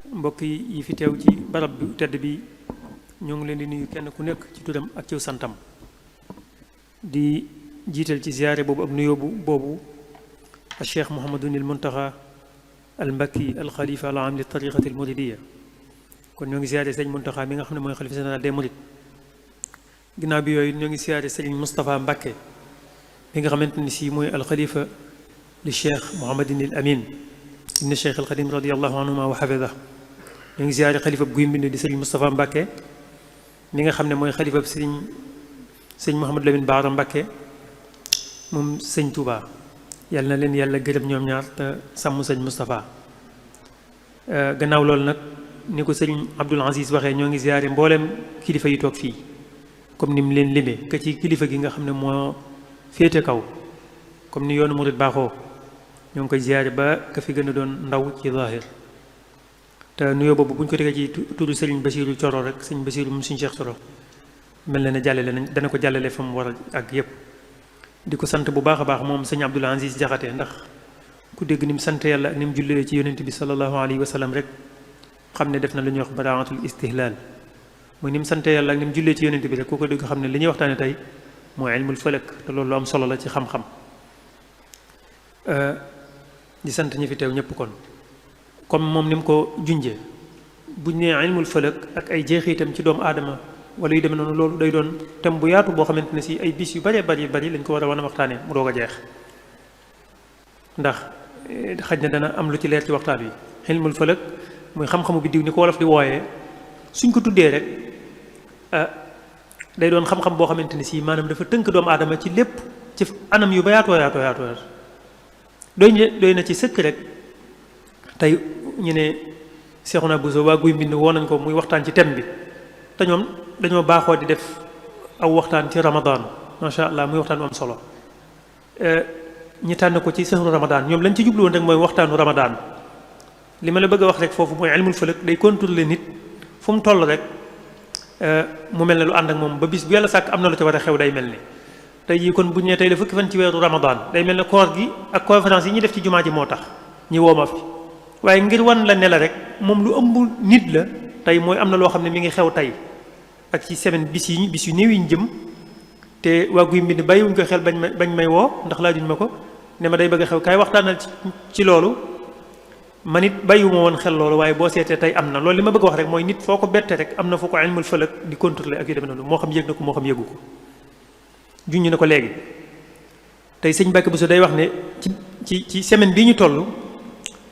mbokk yi fi teew ci barab bi tedd bi ñoo ngi leen di nuyu kenn ku nekk ci turam ak ci santam di jiital ci ziyaare boobu ak nuyoo boobu al cheikh Mouhamadun il Muntaxa al Mbakki al xalifa al aam li tariqati al muridiya kon ñoo ngi ziyaare sëñ Muntaxa mi nga xam ne mooy xalifa général des mourides ginnaaw bi yooyu ñoo ngi ziyaare sëriñ Moustapha Mbakke mi nga xamante ni si mooy al xalifa li cheikh Mouhamadin il Amin ibn cheikh al Xadim radiallahu anhuma wa xafida ñoo ngi ziyaare xalifa guy mbind di sëriñ Moustapha Mbakke mi nga xam ne mooy xalifa sëñ Mouhamadou Lamine Baara Mbakke moom sëñ Touba yàlla na leen yàlla gërëm ñoom ñaar te sàmm sëñ Moustapha gannaaw loolu nag ni ko sëñ Abdoul Aziz waxee ñoo ngi ziyaare mboolem kilifa yi toog fii comme ni mu leen limee ka ci kilifa gi nga xam ne moo féete kaw comme ni yoonu murid baaxoo ñoo ngi koy ziyaare ba ka fi gën a doon ndaw ci zahir te nuyoo boobu bu ñu ko tegee ci turu sëriñ Basiiru Coro rek sëñ Basiiru mu sëñ Cheikh Coro mel na ne jàllale nañ dana ko jàllale fa mu war a ak yépp di ko sant bu baax a baax moom sëñ Abdoul Aziz Jaxate ndax ku dégg ni mu sant yàlla ak ni mu jullee ci yonent bi sallallahu alayhi wa sallam rek xam ne def na lu ñuy wax baraatul istihlaal mooy ni mu sant yàlla ak ni mu jullee ci yonent bi rek ku ko dégg xam ne li ñuy waxtaane tey mooy ilmul falak te loolu lu am solo la ci xam-xam di sant ñi fi teew ñëpp kon comme moom ni mu ko junjee buñ nee ilmul falak ak ay jeexitam ci doomu aadama wala yu demee noonu loolu day doon thème bu yaatu boo xamante ne si ay bis yu bëree bari lañ ko war a waxtaanee mu doog a jeex ndax xaj na dana am lu ci leer ci waxtaan wi ilmul falak muy xam-xamu biddiw ni ko wolof di wooyee suñ ko tuddee rek day doon xam-xam boo xamante ne si maanaam dafa tënk doomu aadama ci lépp ci anam yu ba yaatoo doy na ci sëkk rek tey ñu ne Seexuna Buso waa guy mbind woo nañ ko muy waxtaan ci thème bi te ñoom dañoo baaxoo di def aw waxtaan ci Ramadan macha allah muy waxtaan bu am solo ñi tànn ko ci sehru Ramadan ñoom lañ ci jublu woon rek mooy waxtaanu Ramadan li ma la bëgg a wax rek foofu mooy ilmul falak day contrôler nit fu mu toll rek mu mel ne lu ànd ak moom ba bis bu yàlla sàkk am na lu ci war a xew day mel ni tey jii kon bu ñu nee tey la fukki fan ci weeru Ramadan day mel ne koor gi ak conférence yi ñuy def ci jumaa ji moo tax ñi woo ma fi waaye ngir wan la ne la rek moom lu ëmb nit la tey mooy am na loo xam ne mi ngi xew tey ak ci semaine bis yu néew yi ñu jëm te waa guy mbind bàyyiwuñ ko xel bañ may woo ndax laajuñ ma ko ne ma day bëgg a xew kaay waxtaanal ci loolu man it bàyyiwuma woon xel loolu waaye boo seetee tey am na loolu li ma bëgg wax rek mooy nit foo ko bette rek am na foo ko ilmul falak di contrôler ak yu demee noonu moo xam yëg na ko moo xam yëgu ko junñ na ko léegi tey sëñ Mbàkke Buso day wax ne ci semaine bii ñu toll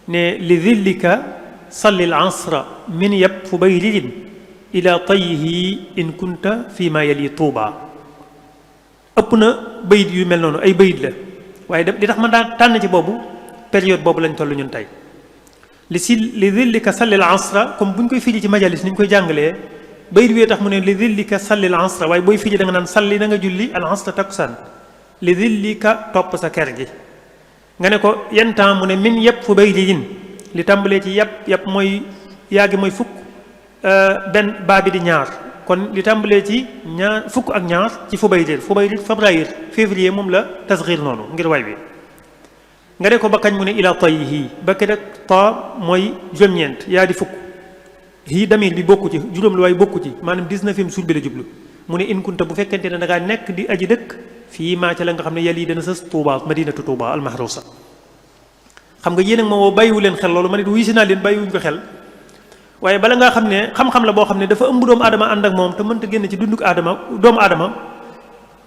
ne li dhillika salli al asra min yab fu bay ririn ila tayyihi in kunta fii ma yali tuuba ëpp na bayit yu mel noonu ay bayit la waaye li tax ma daan tànn ci boobu période boobu lañ toll ñun tey li dhillika salli al asra comme bu ñu koy firi ci majalis ni ñu koy jàngalee bayit wee tax mu ne li dhillika salli al asra waaye booy firi da nga naan salli na nga julli al asra takkusaan li dhillika topp sa ker gi nga ne ko yan temps mu ne min yëpp fu bay riin li tàmbalee ci yàpp mooy yaagi mooy fukk benn baa bi di ñaar kon li tàmbalee ci ñaar fukk ak ñaar ci fubayrir février moom la tasxiir noonu ngir way bi nga ne ko ba kañ mu ne ila tayyihi ba ke rek ta mooy juróom-ñeent yaa di fukk hii damir bi bokku ci juróom la waaye bokku ci maanaam 19e suur bi la jublu mu ne in kunta bu fekkente ne da ngaa nekk di aji dëkk fii maa ca la nga xam ne yàlla yi dana sës Tuuba madinatu Tuuba almahrusa xam nga yéen a ma woo bàyyiwu leen xel loolu ma ne wuy si naa leen bàyyiwuñ ko xel waaye bala ngaa xam ne xam-xam la boo xam ne dafa ëmb doomu aadama ànd ak moom te mënta génn ci dunduk doomu aadama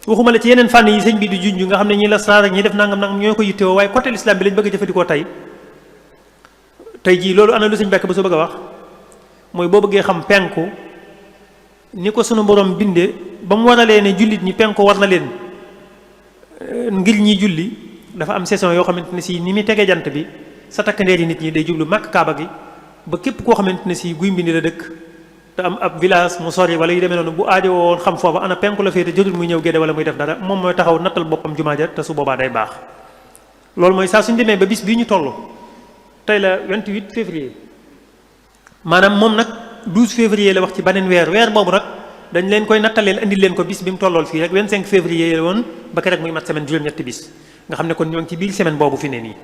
waxuma la ci yeneen fànn yi sëñ bi di junj nga xam ne ñi la saar ak ñi def nangam ñoo ko yittewoo waaye côté l'islam bi lañ bëgg a jëfandikoo tey jii loolu ana lu sëñ Mbàkke ba soo bëgg a wax mooy boo bëggee xam penku ni ko sunu borom bindee ba mu waralee ne jullit ñi penku war na leen ngir ñi julli dafa am session yoo xamante ne si ni muy tegee jant bi sa takk ndeer yi nit ñi day jublu màkk kaaba gi ba képp koo xamante ne si guy mbind la dëkk te am ab village mu sori wala yu demee noonu bu aajo woon xam foofa ana penku la féete jëlul muy ñëw gédde wala muy def dara moom mooy taxaw nattal boppam jumaa ja te su boobaa day baax loolu mooy saa suñu demee ba bis bii ñu toll tey la 28 février maanaam moom nag 12 février la wax ci beneen weer boobu nag dañ leen koy nattaleel indil leen ko bis bi mu tollool fii rek 25 février la woon ba ke rek muy mat semaine juróom-ñetti bis nga xam ne kon ñoo ngi ci biir semaine boobu fi ne nii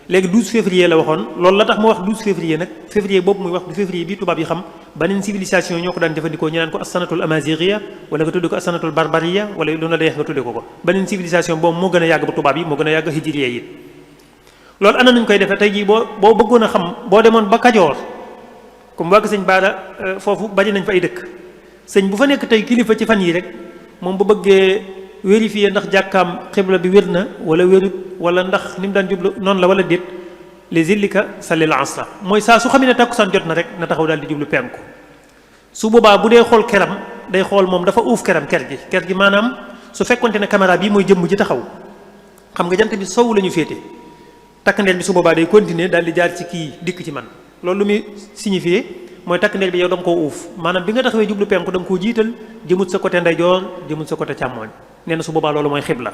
léegi 12 février la waxoon loolu la tax mu wax 12 février nag février boobu muy wax du février bi tubaab yi xam beneen civilisation ñoo ko daan jëfandikoo ñu naan ko as-sanatul amazighiya wala nga tudde ko as-sanatul barbariya wala lu na deex nga tudde ko beneen civilisation boobu moo gën a yàgg ba tubaab yi moo gën a yàgg hijriya yi loolu ana nañu koy defee tey jii boo bëggoon a xam boo demoon ba Kajoor comme wàgg sëñ Baara foofu bari nañ fa ay dëkk sëñ bu fa nekk tey kilifa ci fan yi rek moom bu bëggee vérifier ndax jàkkaam xibla bi wér na wala wérut wala ndax ni mu daan jublu noonu la wala déet les illika salil asra mooy saa su xamee ne takkusaan jot na rek na taxaw daal di jublu penku su boobaa bu dee xool keram day xool moom dafa uuf keram ker gi maanaam su fekkonte ne caméra bii mooy jëmm ji taxaw xam nga jant bi sow la ñu féete takkandeer bi su boobaa day continuer daal di jaar ci kii dikk ci man loolu lu muy signifié mooy takkandeer bi yow da nga koo uuf maanaam bi nga taxawee jublu penku da nga koo jiital jëmut sa côté ndeyjoor jëmut sa côté càmmooñ nee na su boobaa loolu mooy xibla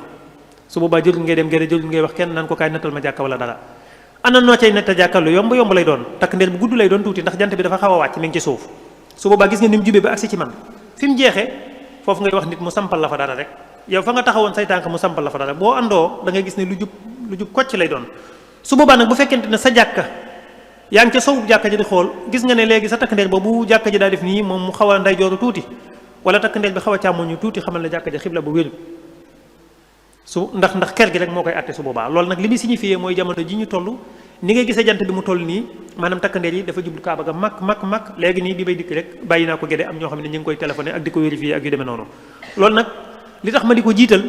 su boobaa jërul ngay dem gerte jërul ngay wax kenn naan ko kaay nattal ma jàkka wala dara ana noo cay natta jàkka lu yomb lay doon takkandeer bu gudd lay doon tuuti ndax jant bi dafa xaw a wàcc mi ngi ci suuf su boobaa gis nga ni mu jubee ba agsi ci man fi mu jeexee foofu ngay wax nit mu sampal la fa dara rek yow fa nga taxawoon say tànk mu sampal la fa dara boo àndoo da ngay gis ne lu jub kocc lay doon su boobaa nag bu fekkente ne sa jàkka yaa ngi ca sowu jàkka ji di xool gis nga ne léegi sa takkandeer boobu jàkka ji daa def nii moom mu xaw a ndeyjooru tuuti wala takkandeer bi xaw a càmmoñu tuuti xamal ne jàkka ji xibla bu wérut su ndax ker gi rek moo koy àtte su boobaa loolu nag li muy signifié mooy jamono ji ñu toll ni ngay gisee jant bi mu toll nii maanaam takkandeer yi dafa jublu kaaba ga mag léegi nii bi bay dikk rek bàyyi naa ko géde am ñoo xam ne ñu ngi koy téléphoné ak di ko vérifié ak yu demee noonu loolu nag li tax ma di ko jiital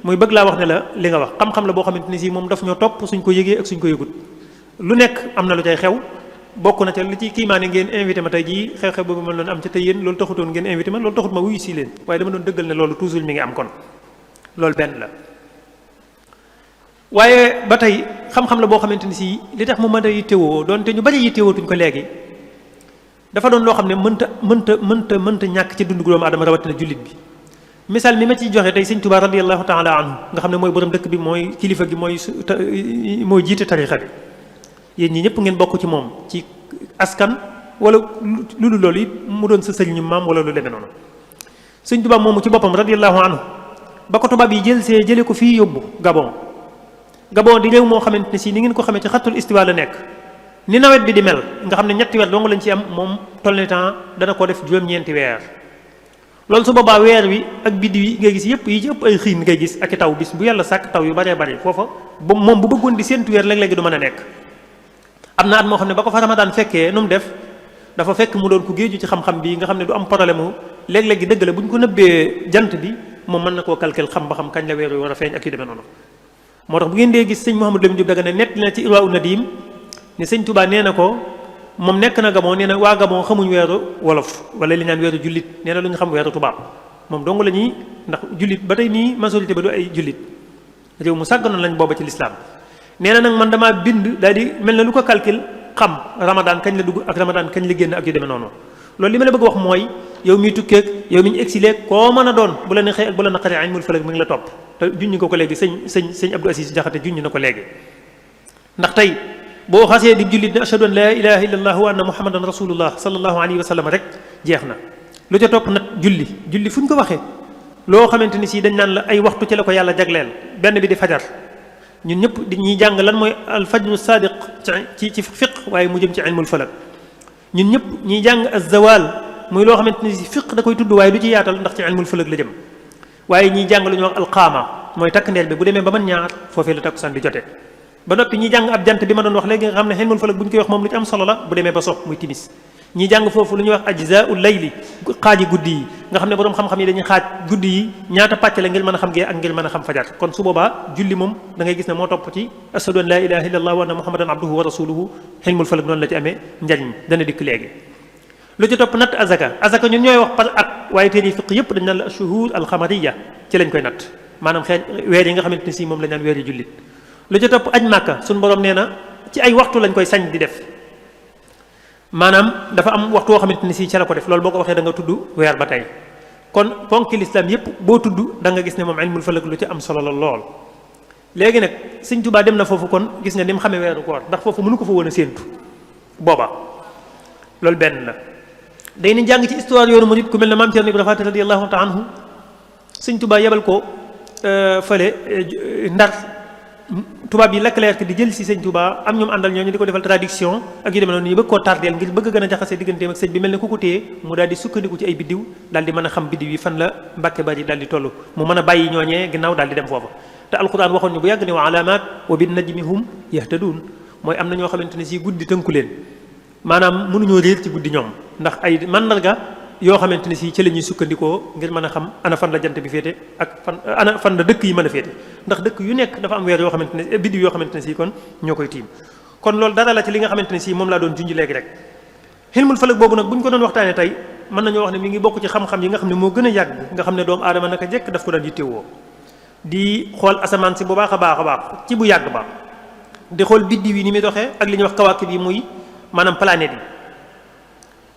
muy bëgg laa wax ne la li nga wax xam-xam la boo xamante ni si moom daf ñoo topp suñ ko yëgee ak suñ ko yëgut lu nekk am na lu cay xew bokk na ca li ci kiimaane ngeen invité ma tey jii xew-xew boobu ma doon am ca tey yéen loolu taxutoon ngeen invité ma loolu taxut ma wuyu si leen waaye dama doon dëggal ne loolu toujours mi ngi am kon loolu benn la waaye ba tey xam-xam la boo xamante ni si li tax mu mën a yittewoo doonte ñu bari yittewootuñ ko léegi dafa doon loo xam ne mënta ñàkk ci dundu doomu aadama rawatina jullit bi misaal mi ma ciy joxe tey sëñ Tuubaa radiyallahu taala anhu nga xam ne mooy borom dëkk bi mooy kilifa gi mooy jiite tarixa bi yéen ñi ñëpp ngeen bokk ci moom ci askan wala lu loolu it mu doon sa sëriñu maam wala lu demee noonu sëñ Tuubaa moomu ci boppam radiyallahu anhu ba ko tubaab yi jële ko fii yóbbu Gabon di réew moo xamante ne si ni ngeen ko xamee ci xattul istiwa la nekk ni nawet bi di mel nga xam ne ñetti weer dong lañ ci am moom toll ne temps dana ko def juróom-ñeenti weer loolu su boobaa weer wi ak biddiw yi ngay gis yëpp yi ci ëpp ay xiin ngay gis ak i taw bis bu yàlla sàkk taw yu baree bari foofa ba moom bu bëggoon di séentu weer léeg-léegi du mën a nekk am na at moo xam ne ba ko fa Ramadan fekkee nu mu def dafa fekk mu doon ku géeju ci xam-xam bi nga xam ne du am problème mu léeg-léegi dëgg la bu ñu ko nëbbee jant bi moom mën na koo calcul xam ba xam kañ la weer wi war a feeñ ak yu demee noonu moo tax bu ngeen dee gis sëñ Mouhamadou Lamine Diop Dagana nett na ci Irwa Nadim ne sëñ Touba nee na ko moom nekk na Gabon nee na waa Gabon xamuñ weeru wolof wala li naan weeru jullit nee na lu ñu xam weeru tubaab moom dong la ñuy ndax jullit ba tey nii majorité ba du ay jullit réew mu sàgganoon lañ booba ci lislaam nee na nag man damaa bind daal di mel na lu ko calcul xam Ramadan kañ la dugg ak Ramadan kañ la génn ak yu demee noonu loolu li ma la bëgg wax mooy yow miy tukkeeg yow mi ñu exilé koo mën a doon bu la neexee ak bu la naqaree Ilmul Falak mi ngi la topp te junñi ko léegi sëñ Abdou Aziz Jaxate junñi na ko léegi ndax tey boo xasee di jullit ne ashhadu an laa ilaha illa allah wa anna muhammadan rasulullah sallallahu alayhi wa sallam rek jeex na lu ca topp nag julli fu ñu ko waxee loo xamante ni si dañ naan la ay waxtu ci la ko yàlla jagleel benn bi di fajar ñun ñëpp di ñuy jàng lan mooy al fajru sadiq ci fiq waaye mu jëm ci Ilmul Falak ñun ñëpp ñuy jàng az-zawal muy loo xamante ni si fiq da koy tudd waaye du ci yaatal ndax ci Ilmul Falak la jëm waaye ñiy jàng lu ñuy wax alqaama mooy takk ndeel bi bu demee ba mën ñaar foofee la takkusaan di jote ba noppi ñi jàng ab jant bi ma doon wax léegi nga xam ne Ilmul Falak bu ñu koy wax moom lu ci am solo la bu demee ba sox muy timis ñi jàng foofu lu ñuy wax ajzaa'ul layli xaaji guddi yi nga xam ne borom xam-xam yi dañuy xaaj guddi yi ñaata pàcc la ngir mën a xam gee ak ngir mën a xam fajar kon su boobaa julli moom da ngay gis ne moo topp ci ashhadu an laa ilaha illa allah wa anna muhammadan abduhu wa rasuluhu Ilmul Falak noonu la ci amee njariñ dana dikk léegi lu ci topp natt azaka ñun ñooy wax par at waaye téere fiq yëpp dañ naan la shuhur alxamariya ci lañ koy natt maanaam xeet weer yi nga xamante ni si moom lañ naan weer yi jullit lu ci topp aj màkka suñu borom nee na ci ay waxtu lañ koy sañ di def maanaam dafa am waxtu woo xamante ni si ca la ko def loolu boo ko waxee da nga tudd weer ba tey kon ponki lislaam yëpp boo tudd da nga gis ne moom Ilmul Falak lu ci am solo la lool léegi nag Sëñ Tuubaa dem na foofu kon gis nga ni mu xamee weeru koor ndax foofu mënu ko fa woon a séentu booba loolu benn la day ni jàng ci histoire yoonu murid ku mel ne Maam Cerno Ibra Faati radiyallahu taala anhu Sëñ Tuubaa yebal ko fële Ndar tubaab yi Leclerc di jël si sëñ Touba am ñoom àndal ñooñu di ko defal traduction ak yu demee noonu ñu bëgg koo tardeel ngir bëgg gën a jaxase digganteem ak sëñ bi mel ne ku ko téye mu daal di sukkandiku ci ay biddiw daal di mën a xam biddiw yi fan la Mbàkke Bari daal di toll mu mën a bàyyi ñooñee ginnaaw daal di dem foofa te alquran waxoon ñu bu yàgg ne wa alaamaat wa bin najmi hum yahtadun mooy am na ñoo xamante ne si guddi tënku leen maanaam mënuñoo réer ci guddi ñoom ndax ay mandarga yoo xamante ne si ci la ñuy sukkandikoo ngir mën a xam ana fan la jant bi féete ak fan la dëkk yi mën a féete ndax dëkk yu nekk dafa am weer yoo xamante ne biddiw yoo xamante ne si kon ñoo koy tiim kon loolu dara la ci li nga xamante ne si moom laa doon junj léegi rek xilmul falak boobu nag bu ñu ko doon waxtaanee tey mën nañoo wax ne mi ngi bokk ci xam-xam yi nga xam ne moo gën a yàgg nga xam ne doomu aadama naka jekk daf ko daan yittewoo di xool asamaan si bu baax a baax ci bu yàgg ba di xool biddiw yi ni muy doxee ak li ñuy wax kawaakib yi muy maanaam planète yi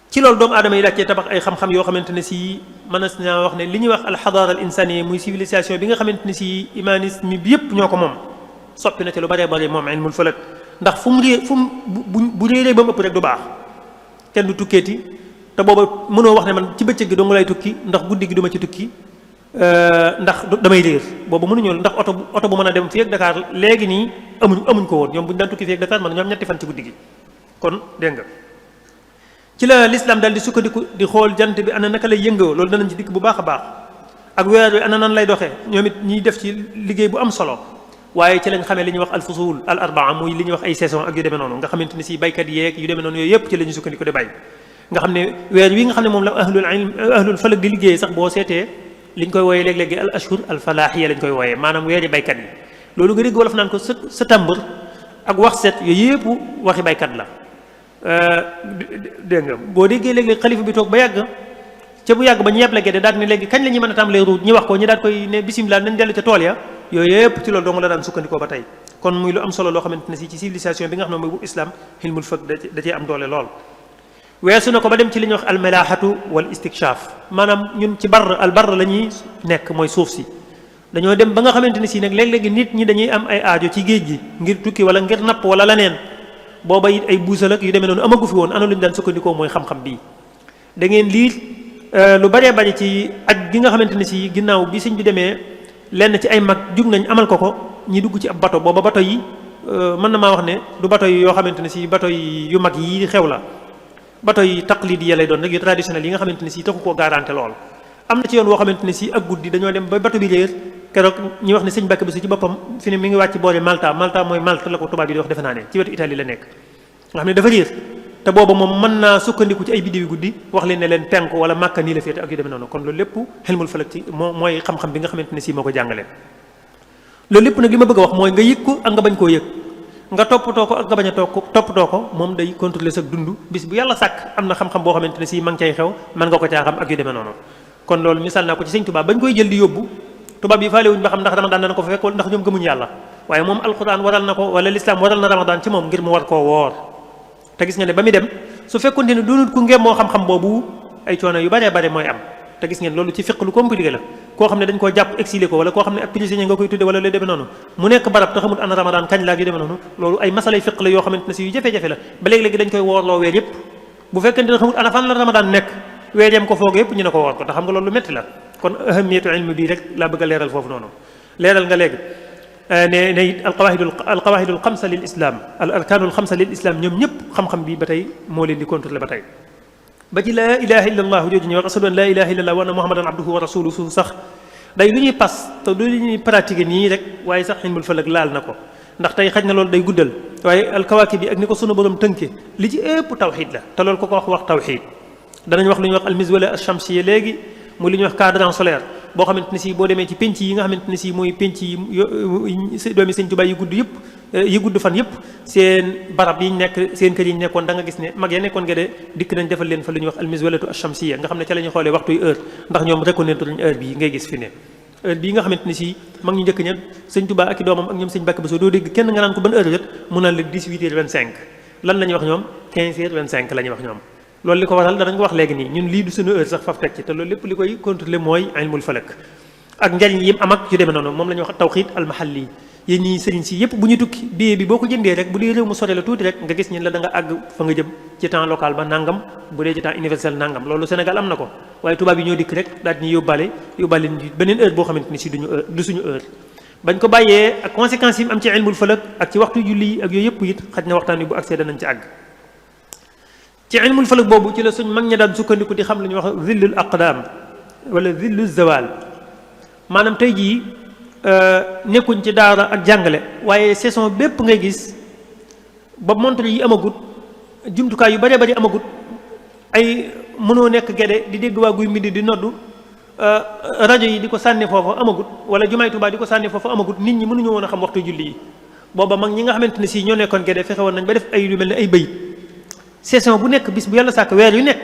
ci loolu doomu aadama yi daal cee tabax ay xam-xam yoo xamante ne si mën naa wax ne li ñuy wax alxadaara al insaniya muy civilisation bi nga xamante ne si humanisme bi yëpp ñoo ko moom soppi na ci lu bëree bëri moom ilmul falak ndax fu mu bu réeree ba mu ëpp rek du baax kenn du tukkeeti te booba mënoo wax ne man ci bëccëg gi dong lay tukki ndax guddi gi du ma ci tukki ndax damay réer boobu mënuñoo ndax oto bu mën a dem fii ak Dakar léegi nii amuñ ko woon ñoom bu ñu daan tukki fii ak Dakar man ñoom ñetti fan ci guddi gi kon dégg nga ci la l'islam daal di sukkandiku di xool jant bi ana naka lay yëngoo loolu danañ ci dikk bu baax a baax ak weer bi ana nan lay doxee ñoom it ñiy def ci liggéey bu am solo waaye ci lañ xamee li ñuy wax al fusul al arbaa muy li ñuy wax ay saison ak yu demee noonu nga xamante ni si baykat yeeg yu demee noonu yooyu yëpp ci la ñu sukkandiku di bay nga xam ne weer wi nga xam ne moom la ahlul falak di liggéeyee sax boo seetee liñ koy wooyee léeg-léegi al ashhur al falaahiya lañ koy wooyee maanaam weeri baykat yi loolu nga dégg wolof naan ko septembre ak wax set yooyu yëpp waxi baykat la dégg nga boo déggee léeg-léeg xalifa bi toog ba yàgg ca bu yàgg ba ñu yeb la gede daal ne léegi kañ la ñuy mën a tàmbalee ruuj ñi wax ko ñi daal koy ne bisimilah nañ dellu ca tool ya yooyu yëpp ci loolu dong la daan sukkandikoo ba tey kon muy lu am solo loo xamante ne si ci civilisation bi nga xam ne mooy bu islam xilmul fëkk da cee am doole lool weesu na ko ba dem ci li ñuy wax almalaahatu wal istikshaf maanaam ñun ci al barr la ñuy nekk mooy suuf si dañoo dem ba nga xamante ne si nag léeg-léegi nit ñi dañuy am ay aajo ci géej gi ngir tukki wala ngir napp wala leneen booba it ay buusal ak yu demee noonu amagu fi woon ana lu ñu daan sukkandikoo mooy xam-xam bii da ngeen lii lu bëree bëri ci aj gi nga xamante ne si ginnaaw bi sëñ bi demee lenn ci ay mag jug nañ amal ko ñi dugg ci ab bato booba bato yi mën na maa wax ne du bato yi yoo xamante ne si bato yi yu mag yi xew la bato yi taqlidi ya lay doon rek yu traditionnel yi nga xamante ne si taxu koo garanté lool am na ci yoon woo xamante ne si ak guddi dañoo dem ba bato bi réer keroog ñi wax ne sëñ Mbàkke Buso ci boppam fi ne mi ngi wàcc boole Malta mooy Malte la ko tubaab yi di wax defe naa ne ci wetu Italie la nekk nga xam ne dafa réer te booba moom mën naa sukkandiku ci ay biddiw yu guddi wax leen ne leen penku wala Màkka nii la féete ak yu demee noonu kon loolu lépp xilmul falak ci mooy xam-xam bi nga xamante ne si moo ko jàngale loolu lépp nag li ma bëgg a wax mooy nga yëg ko ak nga bañ koo yëg nga toppatoo ko ak nga bañ a toppatoo ko moom day contrôler sa dund bis bu yàlla sàkk am na xam-xam boo xamante ne si ma ngi cay xew mën nga ko caa xam ak yu demee noonu kon loolu misaal naa ko ci sëñ Tuubaa bañ koy jël di yóbbu tubaab yi faale wuñ ba xam ndax ramadan dana ko fa fekk ndax ñoom gëmuñ yàlla waaye moom alquran waral na ko wala l'islam waral na ramadan ci moom ngir mu war koo woor te gis nga ne ba muy dem su fekkonte ne doonut ku ngeen moo xam-xam boobu ay coono yu baree bare mooy am te gis ngeen loolu ci fiq lu compliqué la koo xam ne dañ koo jàpp exilé ko wala koo xam ne ab prisonnier nga koy tudde wala lay demee noonu mu nekk barab te xamul ana ramadan kañ laa yu demee noonu loolu ay masalay fiq la yoo xamante ne si yu jafe-jafe la ba léegi-léegi dañ koy woorloo weer yëpp bu fekkente ne xamul ana fan la ramadan nekk weer yam ko foog yëpp ñu ne ko woor ko te xam nga loolu lu métti la kon ahamiyatu ilmi bii rek laa bëgg a leeral foofu noonu leeral nga léegi ne it alqawaidul xamsa lil islam al arkaanul xamsa lil islam ñoom ñëpp xam-xam bi ba tey moo leen di contrôler ba tey ba ci laa ilaha illa allah jooju ñuy wax ashadu an laa ilaha illa allah wa anna muhammadan abduhu wa rasuluhu sax day lu ñuy pas te du lu ñuy pratiquer nii rek waaye sax xilmul falak laal na ko ndax tey xaj na loolu day guddal waaye alkawaakib bi ak ni ko sunu borom tënke li ci ëpp tawxid la te loolu ko wax tawxid danañ wax lu ñuy wax almizwala alchamsiya léegi muy li ñuy wax cadran solaire boo xamante ne si boo demee ci penc yi nga xamante ne si mooy penc yi doomi sëñ Tuubaa yi gudd yëpp yi gudd fan yëpp seen barab yi nekk seen kër yi nekkoon da nga gis ne mag ya nekkoon nga de dikk nañ defal leen fa lu ñuy wax almizwalatu alchamsiya nga xam ne ca la ñuy xoolee waxtuy heure ndax ñoom reconnaître nañ heure bii ngay gis fi ne heure bii nga xamante ne si mag ñu njëkk ña sëñ Tuubaa ak i doomam ak ñoom sëñ Mbàkke Buso doo dégg kenn nga naan ko ban heure jot mu naan la 18h25 lan la ñuy wax ñoom 15h25 la ñuy wax ñoom loolu li ko waral danañ ko wax léegi nii ñun lii du suñu heure sax faf teg ci te loolu lépp li koy contrôler mooy ilmul falak ak njariñ yim am ak yu demee noonu moom la ñuy wax tawxiid almahalli yéen ñii sëriñ si yëpp bu ñu tukki billet bi boo ko jëndee rek bu dee réew mu sore la tuuti rek nga gis ñun la da nga àgg fa nga jëm ci temps local ba nangam bu dee ci temps universel nangam loolu Sénégal am na ko waaye tubaab yi ñoo dikk rek daal di ñuy yóbbaale beneen heure boo xamante ni si du suñu heure bañ ko bàyyee ak conséquences yi am ci ilmul falak ak ci waxtu julli yi ak yooyu yëpp it xaj na waxtaan wi bu accès danañ ci àgg. ci ilmul falak boobu ci la suñ mag ña daan sukkandiku di xam lu ñuy wax zillul aqdam wala zillu zawal maanaam tey jii nekkuñ ci daara ak jàngale waaye saison bépp ngay gis ba montre yi amagut jumtukaay yu bëree bëri amagut ay mënoo nekk gede di dégg waa guy mbind di noddu rajo yi di ko sànni foofu amagut wala jumaay Tuubaa di ko sànni foofu amagut nit ñi mënuñu woon a xam waxtu julli yi booba mag ñi nga xamante ne si ñoo nekkoon gede fexe woon nañ ba def ay lu mel ne ay bayit saison bu nekk bis bu yàlla sàkk weer yu nekk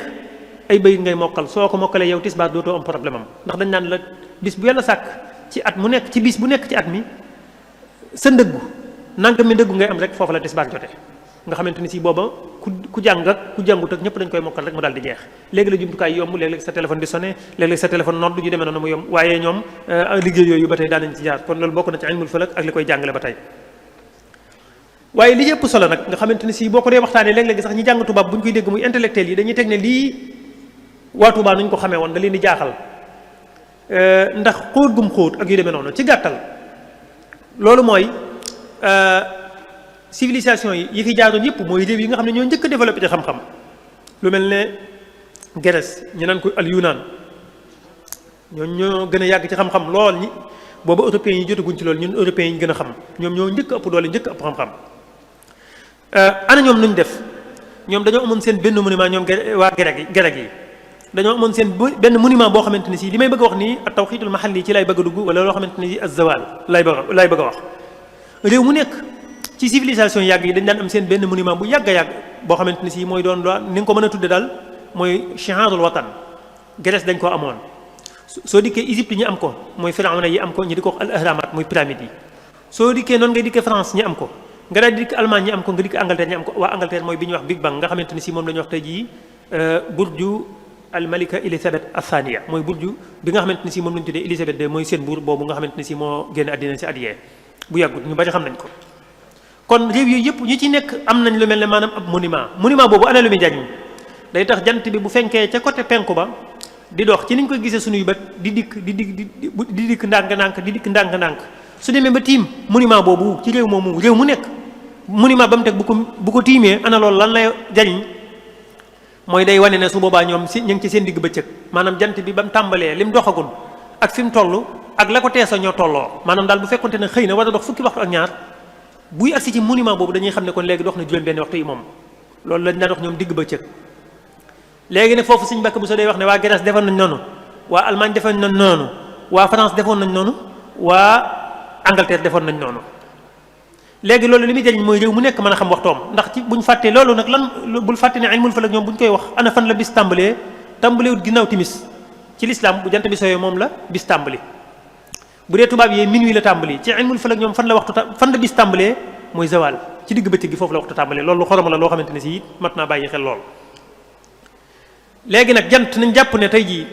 ay bayit ngay mokkal soo ko mokkalee yow tisbaar dootoo am problème am ndax dañ naan la bis bu yàlla sàkk ci at mu nekk ci bis bu nekk ci at mi sa ndëggu nanga mi ndëggu ngay am rek foofu la tisbaar jote nga xamante ni si booba ku jàng ak ku jàngut ak ñëpp dañ koy mokkal rek mu daal di jeex léegi la jumtukaay yomb léeg-léeg sa téléphone di sonné léeg-léeg sa téléphone nodd ju demee noonu mu yomb waaye ñoom liggéey yooyu ba tey daan nañ ci jaar kon loolu bokk na ci ilmul falak ak li koy jàngale ba tey waaye li ëpp solo nag nga xamante ni si boo ko dee waxtaanee léeg-léeg sax ñi jàng tubaab bu ñu koy dégg muy intellectuel yi dañuy teg ne lii waa Tuubaa nuñ ko xamee woon da leen di jaaxal ndax xóot gum xóot ak yu demee noonu ci gàttal loolu mooy civilisation yi fi jaaroon yëpp mooy réew yi nga xam ne ñoo njëkk a développé ci xam-xam lu mel ne Grèce ñu naan ko al Yunaan ñoo gën a yàgg ci xam-xam lool ñi booba européens yi jotaguñ ci loolu ñun européens yi gën a xam ñoom ñoo njëkk ëpp doole njëkk ëpp xam-xam ana ñoom nuñ def ñoom dañoo amoon seen benn monument ñoom waa grec yi dañoo amoon seen benn monument boo xamante ne si li may bëgg a wax nii at tawxiidul mahalli ci lay bëgg a dugg wala loo xamante ne si az-zawal lay bëgg a wax réew mu nekk ci civilisation yàgg yi dañ daan am seen benn monument bu yàgg a yàgg boo xamante ne si mooy doon ni nga ko mën a tudde daal mooy shi'arul watan Grèce dañ koo amoon soo dikkee Égypte ñi am ko mooy firawna yi am ko ñi di ko wax al ahramat muy pyramide yi soo dikkee noonu ngay dikkee France ñi am ko nga daal di dikk Allemagne ñi am ko nga dikk Angleterre ñi am ko waa Angleterre mooy bi ñuy wax Big Bang nga xamante ne si moom la ñuy wax tey jii burju al malika Elisabeth athaniya mooy burju bi nga xamante ne si moom la ñu tuddee Elisabeth II mooy seen buur boobu nga xamante ne si moo génn àddina si addiyee bu yàggut ñu bari xam nañ ko kon réew yooyu yëpp ñi ci nekk am nañ lu mel ne maanaam ab monument boobu ana lu muy jariñ day tax jant bi bu fenkee ca côté penku ba di dox ci niñ koy gisee suñuy bët di dikk ndànk-ndànk su demee ba tiim monument boobu ci réew mu nekk monument ba mu teg bu ko tiimee ana loolu lan lay jariñ mooy day wane ne su boobaa ñoom si ñu ngi ci seen digg bëccëg maanaam jant bi ba mu tàmbalee lim doxagul ak fi mu toll ak la ko teesa ñoo tolloo maanaam daal bu fekkonte ne xëy na war a dox fukki waxtu ak ñaar buy agsi ci monument boobu dañuy xam ne kon léegi dox na juróom benn waxtu yi moom loolu lañ daan dox ñoom digg bëccëg léegi ne foofu suñu mbàkk bu soo day wax ne waa Grèce defoon nañ noonu waa Allemagne defoon nañ noonu waa France defoon nañ noonu waa Angleterre defoon nañ noonu léegi loolu li muy jëriñ mooy réew mu nekk mën a xam waxtoom ndax ci buñ fàttee loolu nag lan bul fàtte ne ilmul falak ñoom buñ koy wax ana fan la bis tàmbalewut ginnaaw timis ci l'islam bu jant bi sooyee moom la bis tàmbali bu dee tubaab yi minuit la tàmbali ci ilmul falak ñoom fan la bis tàmbalee mooy zawal ci digg bëccëg gi foofu la waxtu tàmbalee loolu xorom la loo xamante ne si it mat naa bàyyi xel lool léegi nag jant nañ jàpp ne tey jii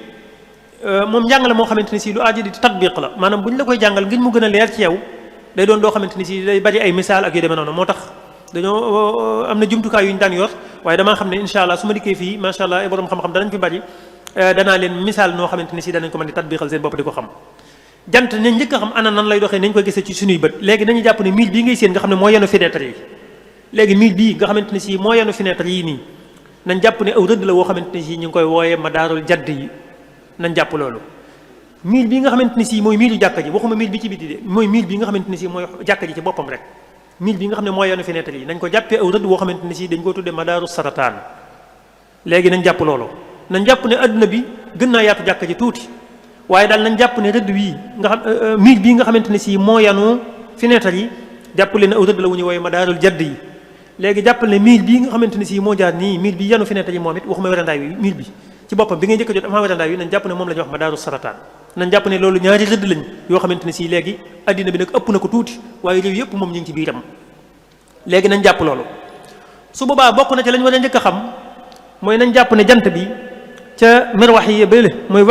moom njàng la moo xamante ne si lu aaji di tatbiq la maanaam bu ñu la koy jàngal ngir mu gën a leer ci yow day doon doo xamante ni si day bari ay misaal ak yu demee noonu moo tax dañoo am na jumtukaay yu ñu daan yor waaye damaa xam ne incha allah su ma dikkee fii macha allah ay borom xam-xam danañ fi bari danaa leen misaal noo xamante ni si danañ ko mën di tatbiqal seen bopp di ko xam jant nañ njëkk a xam ana nan lay doxee nañ koy gisee ci suñuy bët léegi dañuy jàpp ne mille bii ngay séen nga xam ne moo yenu fenêtre yi léegi mille bii nga xamante ne si moo yenu fenêtre yii nii nañ jàpp ne aw rëdd la woo xamante ne si ñu ngi koy wooyee madaarul jadd yi nañ jàpp loolu mille bi nga xamante ni si mooy miilu jàkka ji waxuma mille bi ci biti de mooy mille bi nga xamante ni si mooy jàkka ji ci boppam rek mille bi nga xam ne mooy yoonu fenêtre yi nañ ko jàppee aw rëdd woo xamante ni si dañ ko tuddee madaaru sarataan léegi nañ jàpp loolu nañ jàpp ne adduna bi gën naa yaatu jàkka ji tuuti waaye daal nañ jàpp ne rëdd wii nga xam mille bii nga xamante ne si moo yanu fenêtre yi jàpp leen aw rëdd la wu ñu wooye madaarul jadd yi léegi jàppal ne mille bii nga xamante ne si moo jaar nii mille bi yanu fenêtre yi moom it waxuma werandaay wi mille bi ci boppam bi ngay njëkk a jot avant werandaay wi nañ jàpp ne moom la ñuy wax madaaru sarataan nañ jàpp ne loolu ñaari rëdd lañ yoo xamante ne si léegi addina bi nag ëpp na ko tuuti waaye réew yëpp moom ñu ngi ci biiram léegi nañ jàpp loolu su boobaa bokk na ci lañ war a njëkk a xam mooy nañ jàpp ne jant bi ca mirwax yi bële mooy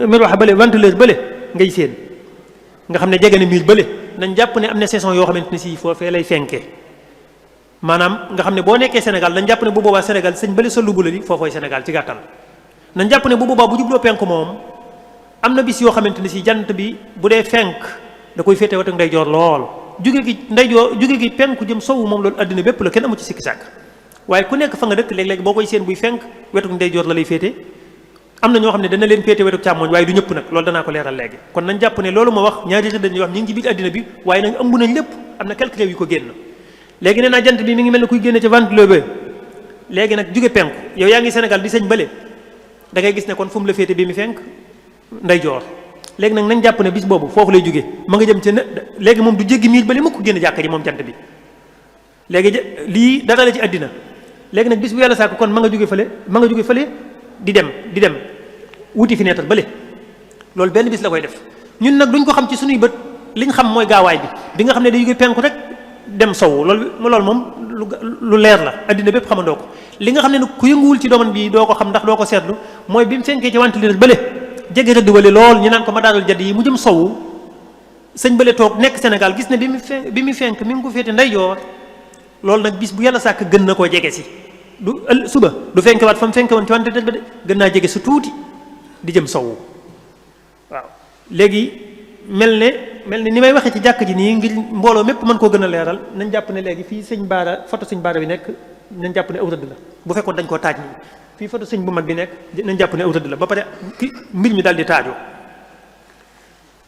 mirwax bële ventoleur bële ngay séen nga xam ne jege na miir bële nañ jàpp ne am na saison yoo xamante ne si foofee lay fenkee maanaam nga xam ne boo nekkee Sénégal nañ jàpp ne bu boobaa Sénégal sëñ bële sa lubula li foofooy Sénégal ci gàttal nañ jàpp ne bu boobaa bu jubloo penku moom am na bis yoo xamante ne si jant bi bu dee fenk da koy féete wetu ndeyjoor lool jóge gi ndeyjoor jóge gi penku jëm sowu moom loolu addina bépp la kenn amu ci sikki sàkk waaye ku nekk fa nga dëkk léeg-léeg boo koy seen buy fenk wetu ndeyjoor la lay féete am na ñoo xam ne dana leen féete wetu càmmooñ waaye du ñëpp nag loolu danaa ko leeral léegi kon nañ jàpp ne loolu ma wax ñaari rëdd dañuy wax ñu ngi ci biir addina bi waaye nag ëmb nañ lépp am na quelques réew yu ko génn léegi nee naa jant bi mi ngi mel ne kuy génne ca ventilo ba léegi nag jóge penku yow yaa ngi Sénégal di sëñ bële da ngay gis ne kon fu mu la féete bi mi fenk ndeyjoor léegi nag nañ jàpp ne bis boobu foofu lay jóge ma nga jëm ca léegi moom du jéggi miir bële mukk génn jàkka ji moom jant bi léegi lii dara la ci àddina léegi nag bis bu yàlla sàkk kon ma nga jóge fële di dem wuti fenêtre bële loolu benn bis la koy def ñun nag duñ ko xam ci suñuy bët liñ xam mooy gaawaay bi nga xam ne day jóge penku rek dem sowu loolu moom lu leer la addina bépp xamandoo ko li nga xam ne nag ku yënguwul ci domaine bi doo ko xam ndax doo ko seetlu mooy bi mu fenkee ci ventilo bële jege rëdd wale lool ñu naan ko ma daarul jadd yi mu jëm sowu sëñ bële toog nekk Sénégal gis ne bi mu fenk mi ngi ko féete ndeyjoor loolu nag bis bu yàlla sàkk gën na koo jege si du suba du fenkewaat fa mu fenke woon ci wante ba de gën naa jege su tuuti di jëm sowu waaw léegi mel ne ni may waxee ci jàkk ji nii ngir mbooloo mépp mën koo gën a leeral nañ jàpp ne léegi fii sëñ baara photo sëñ baara bi nekk nañ jàpp ne aw rëdd la bu fekkoon dañ koo taaj nii fii photo sëñ bu mag bi nekk nañ jàpp ne aw rëdd la ba pare mbir mi daal di taajoo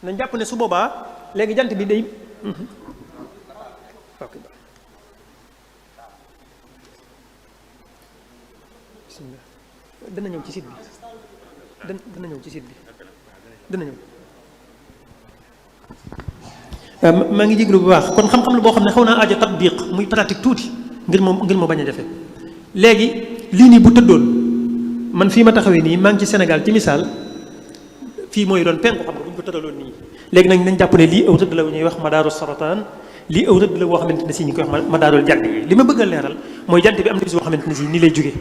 nañ jàpp ne su boobaa léegi jant bi day dana ñëw ci site bi dana ñëw ci site bi dana ñëw maa ngi jéglu bu baax kon xam-xam la boo xam ne xaw naa aajo tatbiq muy pratique tuuti ngir moo bañ a jafe léegi lii nii bu tëddoon man fii ma taxawee nii maa ngi ci Sénégal ci misaal fii mooy doon penku xam nga bu ñu ko tëraloon nii léegi nag nañ jàpp ne lii aw rëdd la ñuy wax madaaru sarataan lii aw rëdd la boo xamante ne si ñu koy wax madaarul jant yi li ma bëgg a leeral mooy jant bi am na bis boo xamante ne si nii lay jóge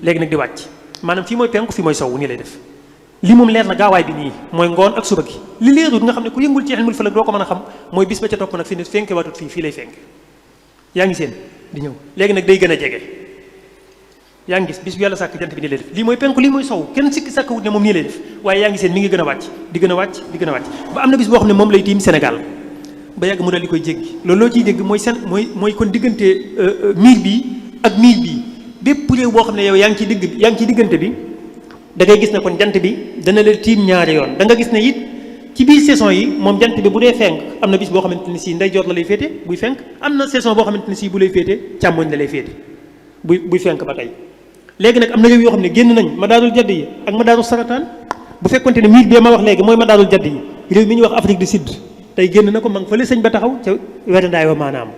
léegi nag di wàcc maanaam fii mooy penku fii mooy sowu nii lay def li moom leer na gaawaay bi nii mooy ngoon ak suba gi li leerut nga xam ne ku yëngul ci ilmul falak doo ko mën a xam mooy bis ba ca topp nag fi ne fenke waatut fii lay fenke yaa ngi seen di ñëw léegi nag day gën a jege yaa ngi gis bis bu yàlla sàkk jant bi nii lay def lii mooy penku lii mooy sowu kenn sikki sàkk wut ne moom nii lay def waaye yaa ngi seen mi ngi gën a wàcc di gën a wàcc ba am na bis boo xam ne moom lay tiim Sénégal ba yàgg mu dal di koy jéggi loolu loo ciy dégg mooy kon diggante miir bi ak miir bi bépp réew boo xam ne yow yaa ngi ci diggante bi da ngay gis ne kon jant bi dana la tiim ñaari yoon da nga gis ne it ci biir saison yi moom jant bi bu dee fenk am na bis boo xamante ne si ndeyjoor la lay féete buy fenk am na saison boo xamante ne si bu lay féete càmmoñ la lay féete buy fenk ba tey léegi nag am na réew yoo xam ne génn nañ madaarul jadd yi ak madaarul sarataan bu fekkonte ne miir bee ma wax léegi mooy madaarul jadd yi réew mi ñuy wax Afrique du Sud tey génn na ko ma nga fële sëñ ba taxaw ca werandaay wa maanaam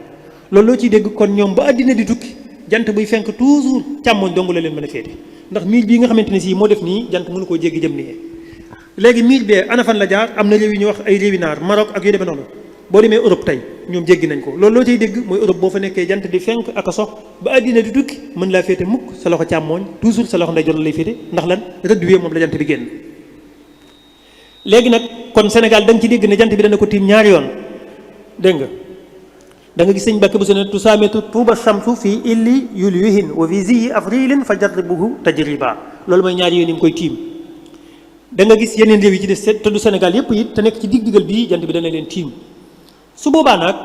loolu loo ciy dégg kon ñoom ba àddina di tukki jant buy fenk toujours càmmoñ dong la leen mën a féete ndax miir bii nga xamante ne si moo def nii jant mënu koo jéggi jëm nii léegi miir bee ana fan la jaar am na réew yi ñuy wax ay réewi naar Maroc ak yu demee noonu boo demee Europe tey ñoom jéggi nañ ko loolu loo ciy dégg mooy Europe boo fa nekkee jant di fenk ak a sox ba àddina di tukki mën laa féete mukk sa loxo càmmooñ toujours sa loxo ndeyjoor la lay féete ndax lan rëdd wi moom la jant bi génn léegi nag kon Sénégal da nga ci dégg ne jant bi dana ko tiim ñaari yoon dégg nga da nga gis sëñ Mbàkke bu se ne tusaamitu tuuba samsu fii illi yulwihin wa fi ziyi afrilin fa jarribuhu tajriba loolu mooy ñaari yoon yi mu koy tiim da nga gis yeneen réew yi ci des te du Sénégal yépp it te nekk ci digg-diggal bii jant bi dana leen tiim su boobaa nag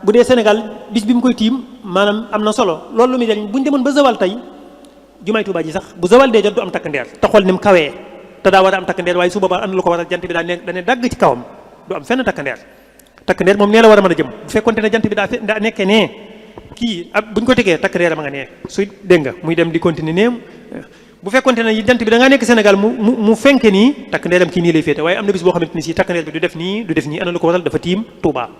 bu dee Sénégal bis bi mu koy tiim maanaam am na solo loolu lu muy jariñ bu ñu demoon ba zawal tey jumaay Tuubaa ji sax bu zawal dee jot du am takk ndeer te xool ni mu kawee te daa war a am takk ndeer waaye su boobaa am na lu ko waral jant bi dane dagg ci kawam du am fenn takk ndeer moom nee la war a mën a jëm bu fekkonte ne jant bi daa nekkee nee kii bu ñu ko tegee takk ndeer ma nga nee suy dégg nga muy dem di continuer neem bu fekkonte ne jant bi da ngaa nekk Sénégal mu fenke nii takk ndeeram kii nii lay féete waaye am na bis boo xamante ni si takk ndeer bi du def nii ana lu ko waral dafa tiim Touba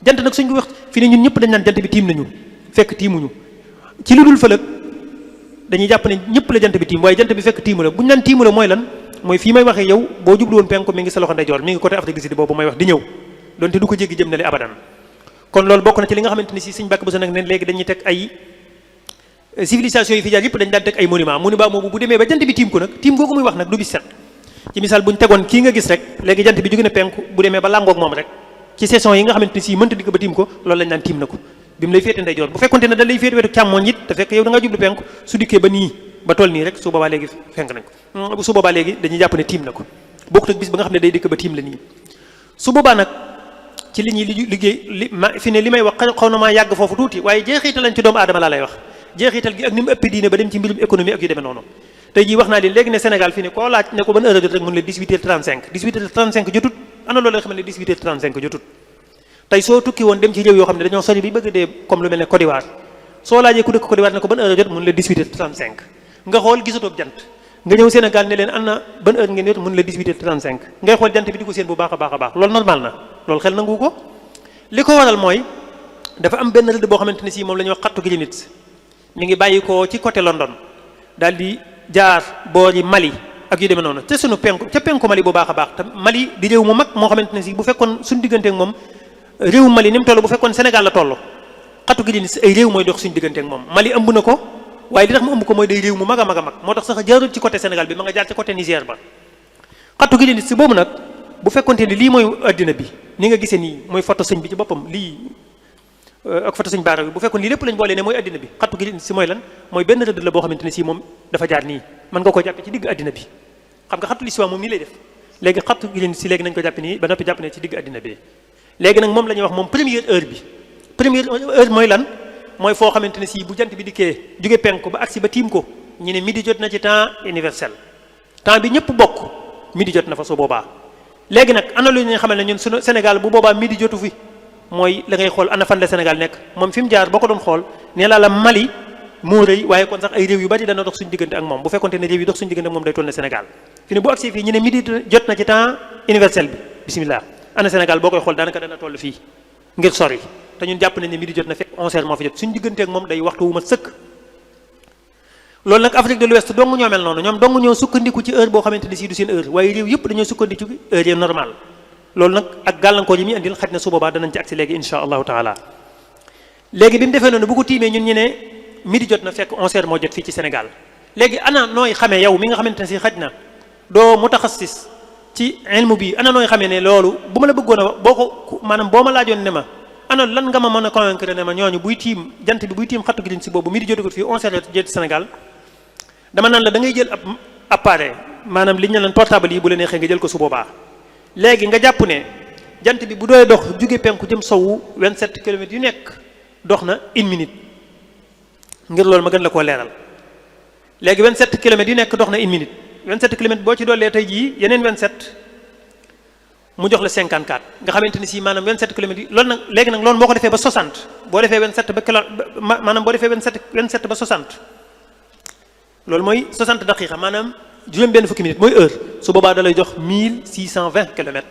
jant nag suñ ko wax fi ne ñun ñëpp dañ naan jant bi tiim nañu fekk tiimuñu ci lu dul fëlëg dañuy jàpp ne ñëpp la jant bi tiim waaye jant bi fekk tiimu la bu ñu naan tiimu la mooy lan mooy fii may waxee yow boo jublu woon penku mi ngi sa loxo ndeyjoor mi ngi côté Afrique du Sud boobu may wax di ñëw donte du ko jéggi jëm na le abadan kon loolu bokk na ci li nga xamante ni si suñ bàkk bu sa nag ne léegi dañuy teg ay civilisation yi fi jaar yëpp dañ daan teg ay monument moomu bu demee ba jant bi tiim ko nag tiim googu muy wax nag du bis set ci misaal buñ tegoon kii nga gis rek léegi jant bi jóge na penku bu demee ba làngoog moom rek ci saison yi nga xamante ni si mënta dikk ba tiim ko loolu lañ naan tiim na ko bi mu lay féete ndeyjoor bu fekkonte ne da lay féete wetu càmmooñ it te fekk yow da ngaa jublu penku su dikkee ba nii ba toll nii rek su boobaa léegi fenk nañ ko su boobaa léegi dañuy jàpp ne tiim na ko bokkut ak bis ba nga xam ne day dikk ba tiim la nii su boobaa nag ci li ñuy liggéey fi ne li may wax xaw na maa yàgg foofu tuuti waaye jeexital lañ ci doomu aadama laa lay wax jeexital gi ak ni mu ëpp diine ba dem ci mbirum économie ak yu demee noonu tey jii wax naa leen léegi ne Sénégal fi ne koo laaj ne ko ban heure jot rek mun la 18h35 18h35 jotut ana loolu la xam ne 18h35 jotut tey soo tukki woon dem ci réew yoo xam ne dañoo sori bi bëgg dee comme lu mel ne Côte d'Ivoire soo laajee ku dëkk Côte d'Ivoire ne ko ban heure jot mun la 18h35 nga xool gisatoo jant nga ñëw Sénégal ne leen ana ban heure ngeen jot mun la 18h35 ngay xool jant bi di ko seen bu baax a baax a baax loolu normal na loolu xel nangu ko li ko waral mooy dafa am benn rëdd boo xamante ne si moom la ñuy wax xattu Greenwich mi ngi bàyyi ko ci côté London daal di jaar boori Mali ak yu demee noonu te sunu penku ca penku Mali bu baax a baax te Mali di réew mu mag moo xamante ne si bu fekkoon suñu diggante ak moom réew Mali ni mu toll bu fekkoon Sénégal la toll xattu Greenwich ay réew mooy dox suñu diggante ak moom Mali ëmb na ko waaye li tax mu ëmb ko mooy day réew mu mag a mag a mag moo tax sax jaarul ci côté Sénégal bi ma nga jaar ci côté Niger ba xattu Greenwich si boobu nag bu fekkonte ni lii mooy addina bi ni nga gisee nii mooy photo sëñ bi ci boppam lii ak photo sëñ baara bi bu fekkoon lii lépp lañ boolee ne mooy addina bi xattu Greenwich si mooy lan mooy benn rëdd la boo xamante ne si moom dafa jaar nii mën nga ko jàppe ci digg addina bi xam nga xattu l'islam moom nii lay def léegi xattu Greenwich si léegi nañ ko jàppe nii ba noppi jàpp ne ci digg addina bi léegi nag moom la ñuy wax moom première heure bi première heure mooy lan mooy foo xamante ne si bu jant bi dikkee jóge penku ba agsi ba tiim ko ñu ne midi jot na ci temps universel temps bi ñëpp bokk midi jot na fa su boobaa léegi nag ana lu ñuy xamal ne ñun sunu Sénégal bu boobaa midi jotu fi mooy la ngay xool ana fan la Sénégal nekk moom fi mu jaar boo ko doon xool nee laa la Mali moo rëy waaye kon sax ay réew yu bari dana dox suñu diggante ak moom bu fekkonte ne réew yi dox suñu diggante ak moom day toll ne Sénégal fi ne bu agsee fii ñu ne midi jot na ci temps universel bi bismillah ana Sénégal boo koy xool daanaka dana toll fii ngir sori te ñun jàpp nañ ne midi jot na fekk 11h moo fi jot suñu diggante ak moom day waxtu wu ma sëkk loolu nag Afrique de l'Ouest dong ñoo mel noonu ñoom dong ñoo sukkandiku ci heure boo xamante ne si du seen heure waaye réew yëpp dañoo sukkandiku ci heure yi normal loolu nag ak gàllankoor yi muy andil xaj na su boobaa danañ ci agsi léegi insha allahu taala léegi bi mu defee noonu bu ko tiimee ñun ñu ne midi jot na fekk 11h moo jot fii ci Sénégal léegi ana nooy xamee yow mi nga xamante ne si xaj na doo mutaxassis ci ilmu bi ana nooy xamee ne loolu bu ma la bëggoon a wax boo ko maanaam boo ma laajoon ne ma ana lan nga ma mën a convaincre ne ma ñooñu buy tiim jant bi buy tiim xattu Greenwich si boobu midi jotagut fii 11h jot Sénégal dama naan la da ngay jël ab appareil maanaam li ñu naan portable yi bu la neexee nga jël ko su boobaa léegi nga jàpp ne jant bi bu doy dox jóge penku jëm sowu 27 kilomètres yu nekk dox na 1 minute ngir loolu ma gën la koo leeral léegi 27 kilomètres yu nekk dox na 1 minute 27 kilomètres boo ci doolee tey jii yeneen 27 mu jox la 54 nga xamante ni si maanaam 27 kilomètres yi loolu nag léegi nag loolu boo ko defee ba 60 boo defee 27 ba kilo maanaam boo defee 27 ba 60 loolu mooy 60 daqiqa maanaam juróom benn fukki minute mooy heure su boobaa da lay jox 1620 kilomètres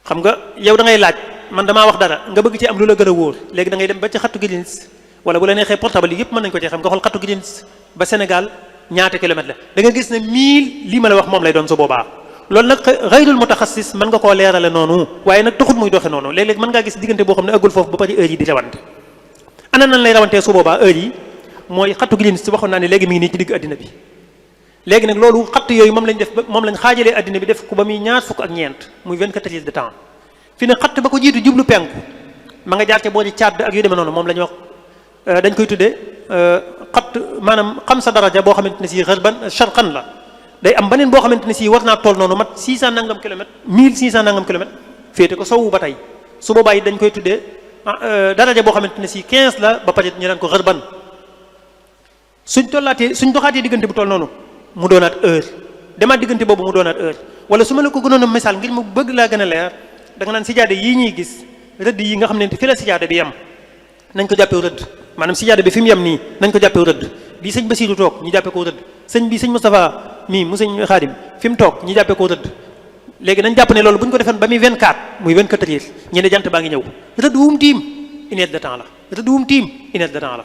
xam nga yow da ngay laaj man damaa wax dara nga bëgg ci am lu la gën a wóor léegi da ngay dem ba ci xattu Greenwich wala bu la neexee portable yi yëpp mën nañu ko ci xam nga xool xattu Greenwich ba Sénégal ñaata kilomètres la da nga gis ne 1000 lii ma la wax moom lay doon su boobaa loolu nag xayrul mutaxassis mën nga koo leerale noonu waaye nag taxut muy doxe noonu léeg-léeg mën ngaa gis diggante boo xam ne ëggul foofu ba pare heure yi di rawante ana nan lay rawantee su boobaa heure yi mooy xattu Greenwich si waxoon naa ne léegi mi ngi nii ci digg addina bi léegi nag loolu xatt yooyu moom lañ def ba moom lañ xaajalee addina bi def ko ba muy ñaar fukk ak ñeent muy 24 heures de temps fi ne xatt ba ko jiitu jublu penku ma nga jaar ca boori Tchad ak yu demee noonu moom la ñuy wax dañ koy tuddee xatt maanaam xam sa daraja boo xamante ne si xarban sharqan la day am beneen boo xamante ne si war naa toll noonu mat 600 nangam kilomètres 1600 nangam kilomètres féete ko sowu ba tey su boobaa yi dañ koy tuddee daraja boo xamante ne si 15 la ba pare ñu naan ko xarban suñ doxaatee diggante bu toll noonu mu doonaat heure demaat diggante boobu mu doonaat heure wala su ma la ko gënoon a misaal ngir mu bëgg laa gën a leer da nga naan sijaada yii ñuy gis rëdd yi nga xam ne fi la sijaada bi yem nañ ko jàppee rëdd maanaam sijaada bi fi mu yem nii nañ ko jàppee rëdd bii sëñ Basiru toog ñu jàppee ko rëdd sëñ Moustapha mii mu sëñ Xaadim fi mu toog ñu jàppee ko rëdd léegi nañ jàpp ne loolu bu ñu ko defoon ba muy 24 muy 24 heures ñu ne jant baa ngi ñëw rëdd wum tiim une heure de temps la rëdd wum tiim une heure de temps la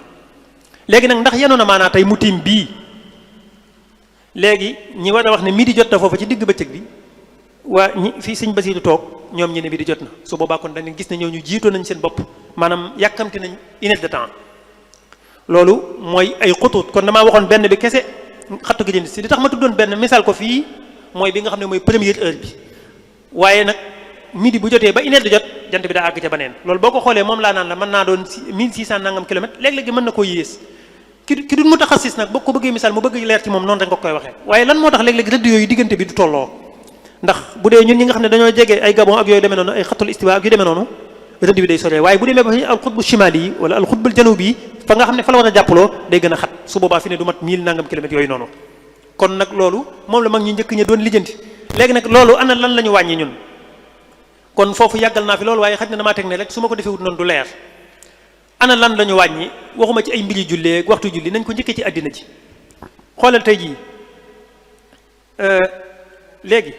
léegi nag ndax yenoon na maanaa tey mu tiim bii léegi ñi war a wax ne midi jot na foofu ci digg bëccëg bi waa ñi fii sëñ Basiru toog ñoom ñu ne midi jot na su boobaa kon dañu gis ne ñoo ñu jiitoo nañ seen bopp maanaam yàkkamti nañ une heure de temps loolu mooy ay xutut kon damaa waxoon benn bi kese xattu gi si li tax ma tuddoon benn misaal ko fii mooy bi nga xam ne mooy première heure bi waaye nag midi bu jotee ba une heure de jot jant bi daa àgg ca beneen loolu boo ko xoolee moom laa naan la mën naa doon 1600 nangam kilomètres léeg-léegi mën na koo yées ki du mutaxassis nag boo ko bëggee misaal mu bëgg leer ci moom noonu rek nga koy waxee waaye lan moo tax léeg-léeg rëdd yooyu diggante bi du tolloo ndax bu dee ñun ñi nga xam ne dañoo jege ay Gabon ak yooyu demee noonu ay xatul istiwa ak yu demee noonu rëdd bi day sore waaye bu demee ba fi al xutbu shimali yi wala al xutbul janubi yi fa nga xam ne fa la war a jàppaloo day gën a xat su boobaa fi ne du mat 1000 nangam kilomètres yooyu noonu kon nag loolu moom la mag ñu njëkk ña doon lijjanti léegi nag loolu ana lan la ñu wàññi ñun kon foofu yàggal naa fi loolu waaye xaj na damaa teg ne rek su ma ko defee wut noonu du leer ana lan la ñu wàññi waxuma ci ay mbiri jullee waxtu julli nañ ko njëkkee ci àddina ji xoolal tey jii léegi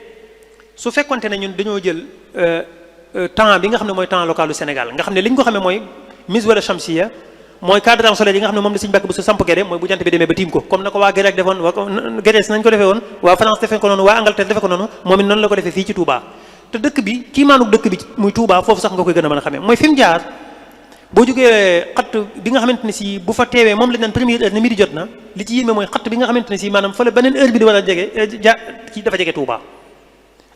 su fekkonte ne ñun dañoo jël temps bi nga xam ne mooy temps localu Sénégal nga xam ne li ñu ko xamee mooy mise wala chamsiya mooy cadran solaire yi nga xam ne moom la suñu bàkk bu su samp gede mooy bu jant bi demee ba tiim ko comme na ko waa Grèce defoon waa Grèce nañ ko defee woon waa France defee ko noonu waa Angleterre defee ko noonu moom it noonu la ko defee fii ci Touba te dëkk bi kii maanuk dëkk bi muy Touba foofu sax nga koy gën a mën a xamee mooy fi mu jaar boo jógee xatt bi nga xamante ne si bu fa teewee moom lañ naan première heure ne midi jot na li ci yéeme mooy xatt bi nga xamante ne si maanaam fa la beneen heure bi di war a jege ci dafa jege Touba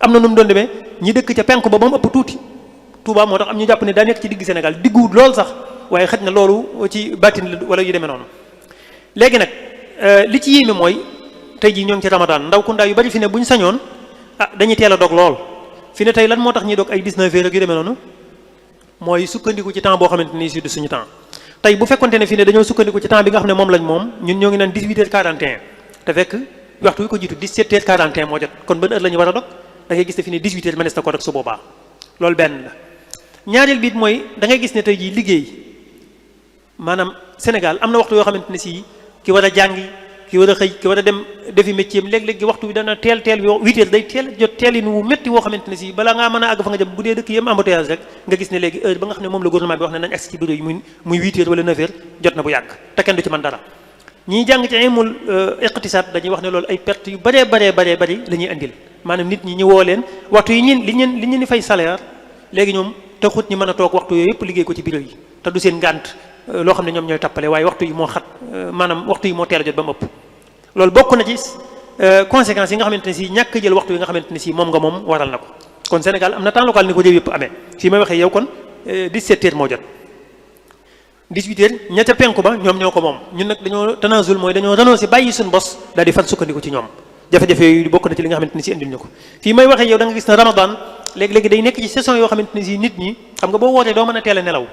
am na nu mu doon demee ñi dëkk ca penku ba moom ëpp tuuti Touba moo tax am ñu jàpp ne daa nekk ci digg Sénégal digguwut lool sax waaye xaj na loolu ci bàttin la wala yu demee noonu léegi nag li ci yéeme mooy tey jii ñoo ngi ci Ramadan ndaw ku ndaa yu bari fi ne bu ñu sañoon dañuy teel a dog lool fi ne tey lan moo tax ñuy dog ay 19 heures ak yu demee noonu mooy sukkandiku ci temps boo xamante ni si du suñu temps tey bu fekkonte ne fi ne dañoo sukkandiku ci temps bi nga xam ne moom lañ moom ñun ñoo ngi naan 18h41 te fekk waxtu wi ko jiitu 17h41 moo jot kon ban heure la ñu war a dog da ngay gis ne fi ne 18h mënees na ko dog su boobaa loolu benn la ñaareel biit mooy da ngay gis ne tey jii liggéey maanaam Sénégal am na waxtu yoo xamante ne si ki war a jàngi ki war a xëy ki war a dem defi métier am léeg-léeg waxtu bi dana teel 8 heures day teel jot teel wu métti woo xamante ne si balaa ngaa mën a àgg fa nga jëm bu dee dëkk yëm embouteillage rek nga gis ne léegi heure ba nga xam ne moom la gouvernement bi wax ne nañ agsi ci bureau yi muy 8 heures wala 9 heures jot na bu yàgg te kenn du ci mën dara ñiy jàng ci ilmul iqtisaad dañuy wax ne loolu ay perte yu bari la ñuy andil maanaam nit ñi ñu woo leen waxtu yi li ñu ni fay salaire léegi ñoom taxut ñi mën a toog waxtu yooyu yëpp liggéey ko ci bureau yi te du seen ngànt loo xam ne ñoom ñooy tappale waaye waxtu yi moo xat maanaam waxtu yi moo teel a jot ba mu ëpp loolu bokk na ci conséquences yi nga xamante ne si ñàkk jël waxtu yi nga xamante ne si moom nga moom waral na ko kon Sénégal am na temps local ni ko réew yëpp amee fii may waxee yow kon 17 heures moo jot 18 heures ña ca penku ba ñoom ñoo ko moom ñun nag dañoo tanazul mooy dañoo renoncé bàyyi suñu bos daal di fan sukkandiku ci ñoom jafe-jafe yooyu bokk na ci li nga xamante ne si indil ñu ko fii may waxee yow da nga gis ne Ramadan léegi-léegi day nekk ci saison yoo xamante ne si nit ñi xam nga boo wootee doo mën a teel a nelaw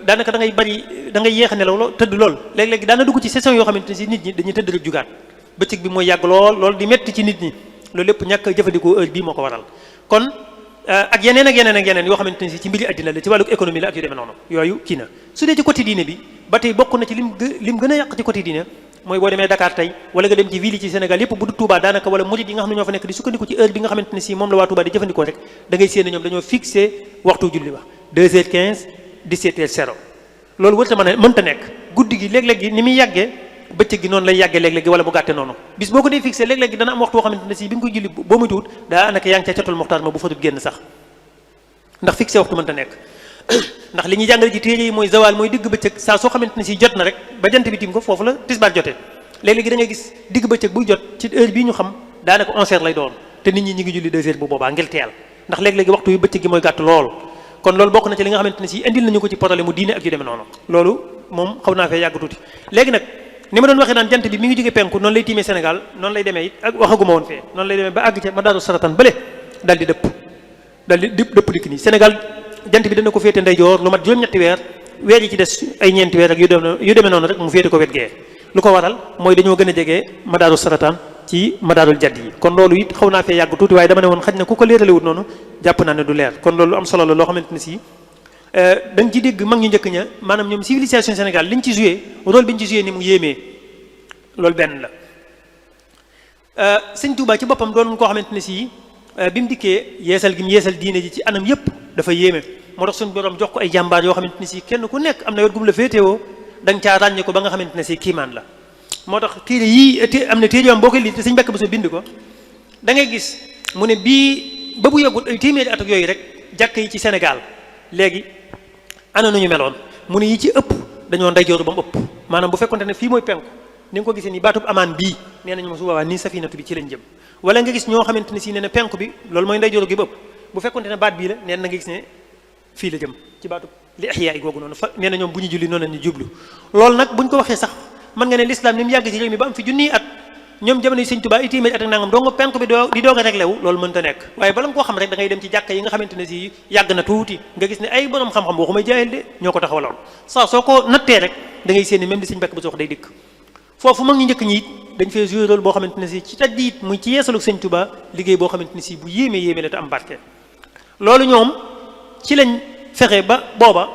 daanaka da ngay yéex a nelaw lool tëdd lool léegi-léegi daana dugg ci saison yoo xamante ne si nit ñi dañuy tëdd rek jugaat bëccëg bi mooy yàgg lool di metti ci nit ñi loolu lépp ñàkk jëfandikoo heure bii moo ko waral kon ak yeneen yoo xamante ne si ci mbiri àddina la ci wàllu économie la ak yu demee noonu yooyu kii na su dee ci côté diine bi ba tey bokk na ci lim gën a yàq ci côté diine mooy boo demee Dakar tey wala nga dem ci ville yi ci Sénégal yépp bu du Touba daanaka wala murid yi nga xam ne ñoo fa nekk di sukkandiku ci heure bi nga xamante ne si moom la waa Touba di jëfandikoo rek da ngay séen ñoom dañoo fixé waxtu julli ba 2h15 17h0 loolu wërta mënta nekk guddi gi léeg-léeg gi ni muy yàggee bëccëg gi noonu lay yàggee léeg-léeg gi wala mu gàtte noonu bis boo ko dee fixé léeg-léeg gi dana am waxtu woo xamante ne si bi nga koy julli boo muy tuut daanaka yaa ngi ca catul muxtaar ma bu fatut génn sax ndax fixé waxtu mënta nekk ndax li ñuy jàngale ci téere yi mooy zawal mooy digg bëccëg saa soo xamante ne si jot na rek ba jant bi tiim ko foofu la tisbaar jotee léeg-léegi da ngay gis digg bëccëg buy jot ci heure bii ñu xam daanaka 11h lay doon te nit ñi ngi julli 2h bu boobaa ngir teel ndax léeg-léegi waxtu yu bëccëg gi mooy gàtt lool kon loolu bokk na ci li nga xamante ne si indil nañu ko ci problème mu diine ak yu demee noonu loolu moom xaw naa fee yàgg tuuti léegi nag ni ma doon waxee naan jant bi mi ngi jógee penku noonu lay tiimee Sénégal noonu lay demee it ak waxaguma woon fee noonu lay demee ba àgg ca ma daaru saratan bële daal di dëpp dikk nii Sénégal jant bi dana ko féete ndeyjoor lu mat juróom-ñetti weer yi ci des ay ñeenti weer ak yu demee noonu rek mu féete ko wet gee lu ko waral mooy dañoo gën a jege madaaru saratan ci madaarul jadd yi kon loolu it xaw naa fee yàgg tuuti waaye dama ne woon xaj na ku ko leeralewut noonu jàpp naa ne du leer kon loolu am solo la loo xamante ne si da nga ci dégg mag ñu njëkk ña maanaam ñoom civilisation Sénégal liñ ci joué rôle bi ñu ci joué ni mu yéemee loolu benn la sëñ Touba ci boppam doon koo xamante ne si bi mu dikkee yeesal gi mu yeesal diine ji ci anam yépp dafa yéeme moo tax suñu borom jox ko ay jàmbaar yoo xamante ne si kenn ku nekk am na wet gum la féetewoo da nga caa ràññe ko ba nga xamante ne si kiimaan la moo tax téere yii am na téere yoo am boo koy lii te sëñ Mbàkke Buso bind ko da ngay gis mu ne bii ba bu yàggul ay téeméeri at ak yooyu rek jàkk yi ci Sénégal léegi ana nañu meloon mu ne yi ci ëpp dañoo ndeyjooru ba mu ëpp maanaam bu fekkonte ne fii mooy penku ni nga ko gisee nii baatub amaan bii nee nañu ma su boobaa nii safinatu bi ci lañ jëm wala nga gis ñoo xamante ne si nee na penku bi loolu mooy ndeyjooru gi ba ëpp bu fekkonte ne baat bii la nee na nga gis ne fii la jëm ci baatub li ihyaa yi googu noonu fa nee na ñoom bu ñu julli noonu la ñu jublu loolu nag buñ ko waxee sax mën nga ne l'islam ni mu yàgg ci réew mi ba am fi junniy at ñoom jamono yi sëñ Tuubaa i téeméeri at ak nangam dong penk bi di doog a réglé wu loolu mënta nekk waaye bala nga koo xam rek da ngay dem ci jàkka yi nga xamante ne si yàgg na tuuti nga gis ne ay borom xam-xam boo xamay jaayal de ñoo ko taxawaloon saa soo ko nattee rek da ngay séen même li sëñ Mbàkke Buso wax day dikk foofu mag ñu njëkk ñi it dañ fee joué rôle boo xamante ne si ci tajdiid muy ci yeesaluk sëñ Tuubaa liggéey boo xamante ne si bu yéeme la te am barke loolu ñoom ci lañ fexe ba booba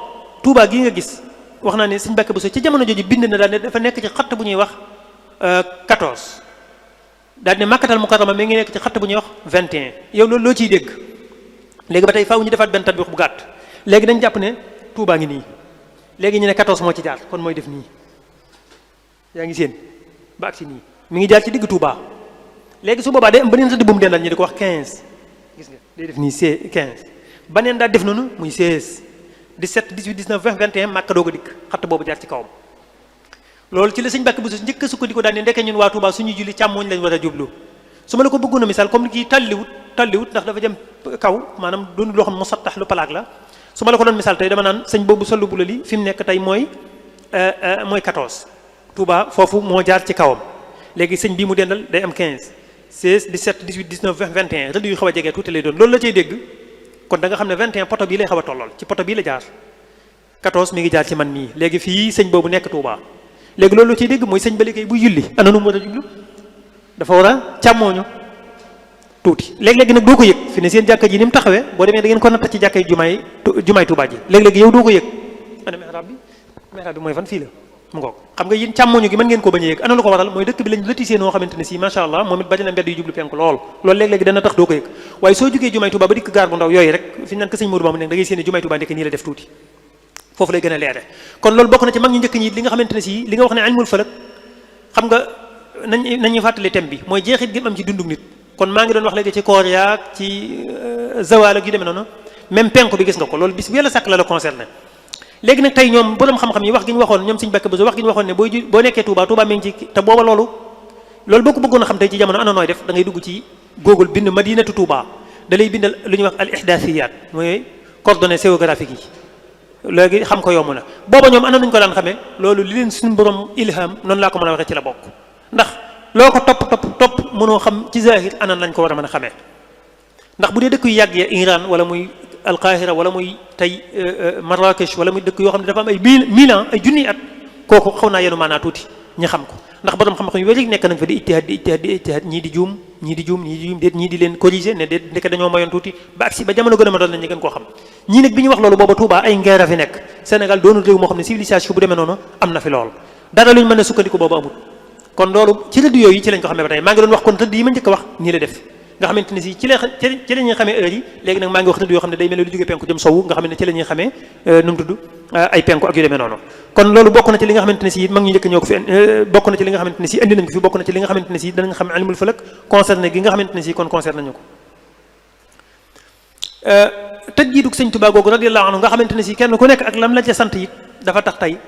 Tuubaa gii nga gis wax naa ne sëñ Mbàkke Buso ci jamono jooju bind na daal ne dafa nekk ci xatt bu ñuy wax 14 daal ne Makkatal Mukarrama mi ngi nekk ci xatt bu ñuy wax 21 yow loolu loo ciy dégg léegi ba tey faaw ñu defaat benn tatbiix bu gàtt léegi dañ jàpp ne Touba ngi nii léegi ñu ne 14 moo ci jaar kon mooy def nii yaa ngi seen ba ak si nii mi ngi jaar ci digg Touba léegi su boobaa day am beneen rëdd bu mu dendal ñu di ko wax 15 gis nga day def nii 15 baneen daal def noonu muy 16 17 18 19 20 21 Makka doog a dikk xatt boobu jaar ci kawam loolu ci la sëñ Mbàkke Buso njëkk a sukkandiku daal ne ndeke ñun waa Touba suñuy julli càmmooñ lañ war a jublu su ma la ko bëggoon a misaal comme kii talliwut ndax dafa jëm kaw maanaam doon loo xam musattax lu palaag la su ma la ko doon misaal tey dama naan sëñ boobu sollu bu la li fi mu nekk tey mooy 14 Touba foofu moo jaar ci kawam léegi sëñ bii mu dendal day am 15 16 17 18 19 20 21 rëdd yu xaw a jegee tuuti lay doon loolu la cay dégg kon da nga xam ne 21 poto bii lay xaw a tollool ci poto bii la jaar 14 mi ngi jaar ci man mii léegi fii sëñ boobu nekk Touba léegi loolu ciy dégg mooy sëñ ba liggéey buy julli ana nu mu war a jublu dafa war a càmmooñu tuuti léeg-léegi nag doo ko yëg fi ne seen jàkka ji ni mu taxawee boo demee da ngeen ko natt ci jàkkay jumaay Tuubaa ji léeg-léegi yow doo ko yëg ana mihrab bi mooy fan fii la mu ngoog xam nga yéen càmmooñu gi mën ngeen ko bañ a yëg ana lu ko waral mooy dëkk bi lañ lëtisee noo xamante ne si macha allah moom it bari na mbedd yu jublu penku loolu léeg-léegi dana tax doo ko yëg waaye soo jógee jumaay Tuubaa ba dikk gaar bu ndaw yooyu rek fi ñu naan ko sëñ Modou Ba mu nekk da ngay seen jumaay Tuubaa ndekk nii la def tuuti foofu lay gën a leere kon loolu bokk na ci mag ñi njëkk ñi li nga xamante ne si li nga wax ne ilmul falak xam nga nañu fàttali thème bi mooy jeexit gi am ci dundug nit kon maa ngi doon wax léegi ci koor yaag ci zawal ak yu demee noonu même penku bi gis nga ko loolu bis bu yàlla sàkk la concerné léegi nag tey ñoom borom xam-xam yi wax gi ñu waxoon ñoom Sëñ Mbàkke Buso wax gi ñu waxoon ne boo nekkee Touba mi ngi ci te booba loolu boo ko bëggoon a xam tey ci jamono ana nooy def da ngay dugg ci Google bind madinatu Touba da lay bindal lu ñuy wax al ihdathiyat mooy coordonnées géographiques yi léegi xam ko yomb na booba ñoom ana nañu ko daan xamee loolu li leen suñu borom ilham noonu laa ko mën a waxee ci la bokk ndax loo ko topp mënoo xam ci zahir ana lañ ko war a mën a xamee ndax bu dee dëkk yu yàgg ya Iran wala muy Alqahira wala muy tey Marrakech wala muy dëkk yoo xam ne dafa am ay 1000 ans ay junniy at kooku xaw naa yenu maanaa tuuti ñi xam ko ndax borom xam-xam yu wér nekk nañ fa di ijtihaad ñii di juum déet ñii di leen corriger ne déet ndeke dañoo mayoon tuuti ba agsi ba jamono gën a ma doon nañ ñu gën koo xam ñii nag bi ñu wax loolu booba Touba ay ngeer a fi nekk Sénégal doonul réew moo xam ne civilisation bu demee noonu am na fi lool dara luñ mën a sukkandiku boobu amul kon loolu ci rëdd yooyu ci lañ ko xamee ba tey maa ngi doon wax kon rëdd yi ma njëkk a wax nii la def nga xamante ne si ci la ñuy xamee heure yi léegi nag maa ngi wax rëdd yoo xam ne day mel ne lu jógee penku jëm sowu nga xam ne ci la ñuy xamee nu mu tudd ay penku ak yu demee noonu kon loolu bokk na ci li nga xamante ne si mag ñu njëkk ñoo ko fi bokk na ci li nga xamante ne si indi nañ ko fi bokk na ci li nga xamante ne si danañ xam ilmul falak concerné gi nga xamante ne si kon concerné nañu ko tajdiidug Sëñ Tuubaa googu radiyallahu anhu nga xamante ne si kenn ku nekk ak lam la ca sant it dafa tax tey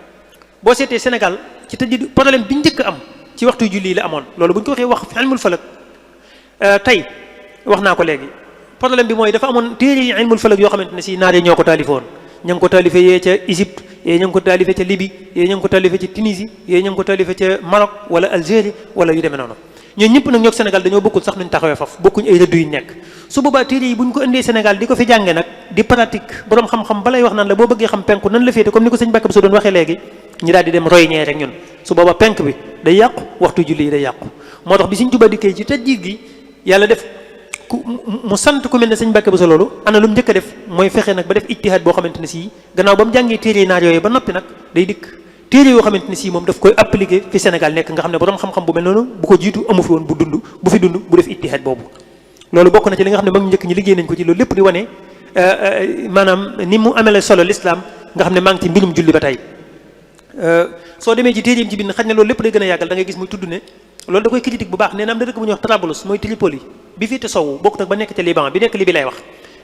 boo seetee Sénégal ci tajdiid problème bi njëkk am ci waxtu julli la amoon loolu bu ñu ko waxee wax fi ilmul falak tey wax naa ko léegi problème bi mooy dafa amoon téere yi ilmul falak yoo xamante ne si naar yi ñoo ko taalifoon ña ngi ko taalife yee ca Égypte yee ña ngi ko taalife ca Libye yee ña ngi ko taalife ca Tunisie yee ña ngi ko taalife ca Maroc wala Algérie wala yu demee noonu ñooñu ñëpp nag ñoo Sénégal dañoo bokkul sax nuñ taxawee faf bokkuñ ay rëdd yu nekk su boobaa téere yi bu ñu ko indee Sénégal di ko fi jànge nag di pratique borom xam-xam balay wax naan la boo bëggee xam penku nan la féete comme ni ko sëñ Mbàkke Buso doon waxee léegi ñi daal di dem roy ñee rek ñun su boobaa penk bi day yàqu waxtu julli yi day yàqu moo tax bi Sëñ Tuubaa dikkee ci tajdiid gi yàlla def mu sant ku mel ne sëñ Mbàkke Buso loolu ana lu mu njëkk a def mooy fexe nag ba def ijtihaad boo xamante ne si gannaaw ba mu jàngee téere naar yooyu ba noppi nag day dikk téere yoo xamante ne si moom daf koy appliquer fi Sénégal nekk nga xam ne borom xam-xam bu mel noonu bu ko jiitu amu fi woon bu fi dund bu def ijtihaad boobu loolu bokk na ci li nga xam ne mag ñu njëkk ñi liggéey nañ ko ci loolu lépp di wane maanaam ni mu amele solo l'islam nga xam ne maa ngi ci mbirum julli ba tey soo demee ci téere yi ci bind xaj na loolu lépp day gën a yàggal da ngay gis muy tudd ne loolu da koy critique bu baax nee na am na dëkk bu ñuy wax Trablus mooy Tripoli bi fii te sowu bokkut ak ba nekk ca Liban bi nekk Libi lay wax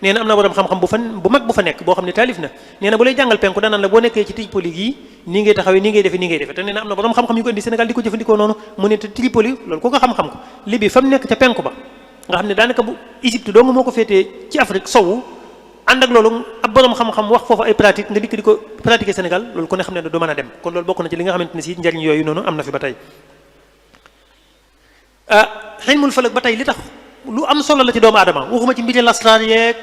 nee na am na borom xam-xam bu mag bu fa nekk boo xam ne taalif na nee na bu lay jàngal penku danaan la boo nekkee ci Tripoli gii nii ngay taxawee nii ngay defee te nee na am na borom xam-xam yu ko indi Sénégal di ko jëfandikoo noonu mu ne te Tripoli loolu ku ko xam-xam ko Libi fa mu nekk ca penku ba nga xam ne daanaka bu Égypte dong moo ko féetee ci Afrique sowu ànd ak loolu ab borom xam-xam wax foofu ay pratique nga dikk di ko pratiquer Sénégal loolu ku ne xam ne du mën a dem kon loolu bokk na ci li nga xamante ne si njariñ yooyu noonu am na fi ba tey ilmul falak ba tey li tax lu am solo la ci doomu aadama waxuma ci mbiri lasraar yeeg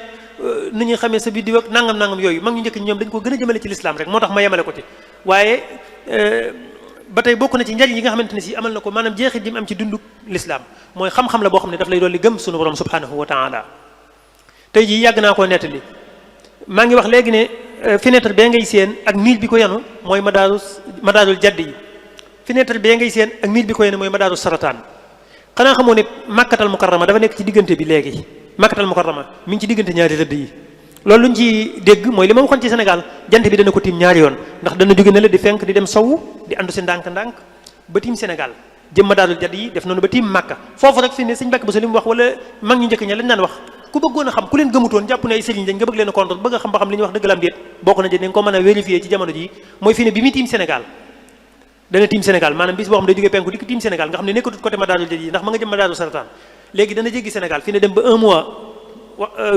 ni ñuy xamee sa biddiw ak nangam yooyu mag ñu njëkk ñoom dañ ko gën a jëmale ci lislaam rek moo tax ma yemale ko ci waaye ba tey bokk na ci njariñ yi nga xamante ne si amal na ko maanaam jeexit ji mu am ci dunduk lislaam mooy xam-xam la boo xam ne daf lay dolli gëm sunu borom subhanahu wa taala tey jii yàgg naa koo nettali maa ngi wax léegi ne fenêtre bee ngay seen ak miir bi ko yanu mooy madaarul jadd yi fenêtre bee ngay seen ak miir bi ko yanu mooy madaarul sarataan xanaa xamoo ne makkatal mukarrama dafa nekk ci diggante bi léegi makkatal mukarrama mi ngi ci diggante ñaari rëdd yi loolu luñ ci dégg mooy li ma waxoon ci Sénégal jant bi dana ko tiim ñaari yoon ndax dana jóge na la di fenk di dem sowu di andu si ndànk-ndànk ba tiim Sénégal jëm madaarul jadd yi def noonu ba tiim Makka foofu rek fi ne sëñ Mbàkke Buso li mu wax wala mag ñu njëkk ña lañ daan wax ku bëggoon a xam ku leen gëmutoon jàpp ne ay sëriñ lañ nga bëgg leen a contre bëgg a xam ba xam li ñuy wax dëgg la am déet bokk na dañ ko mën a vérifier ci jamono ji mooy fi ne bi muy tiim Sénégal dana tiim Sénégal maanaam bis boo xam ne day jógee penku di ko tiim Sénégal nga xam ne nekkatut côté madaarul jadd yi ndax ma nga jëm madaarul sarataan léegi dana jéggi Sénégal fi ne dem ba un mois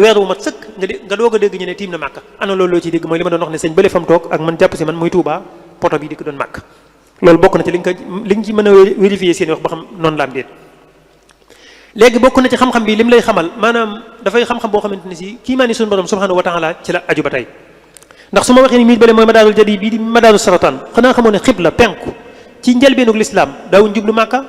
weer wu mat sëkk nga doog a dégg ñu ne tiim na Makka ana loolu loo ciy dégg mooy li ma doon wax ne sëñ bële fam toog ak man jàpp si man muy Touba poto bi di ko doon Makka loolu bokk na ci li nga ci mën a vérifier seen wax ba xam noonu la am déet léegi bokk na ci xam-xam bi lim lay xamal maanaam dafay xam-xam boo xamante ne si kii maa ni suñu borom subhanahu wa taala ci la aju ba tey ndax su ma waxee ni miir bële mooy madaarul jadi bii di madaarul sarataan xanaa xamoo ne xibla penku ci njëlbeenug lislaam daawuñ jublu Makka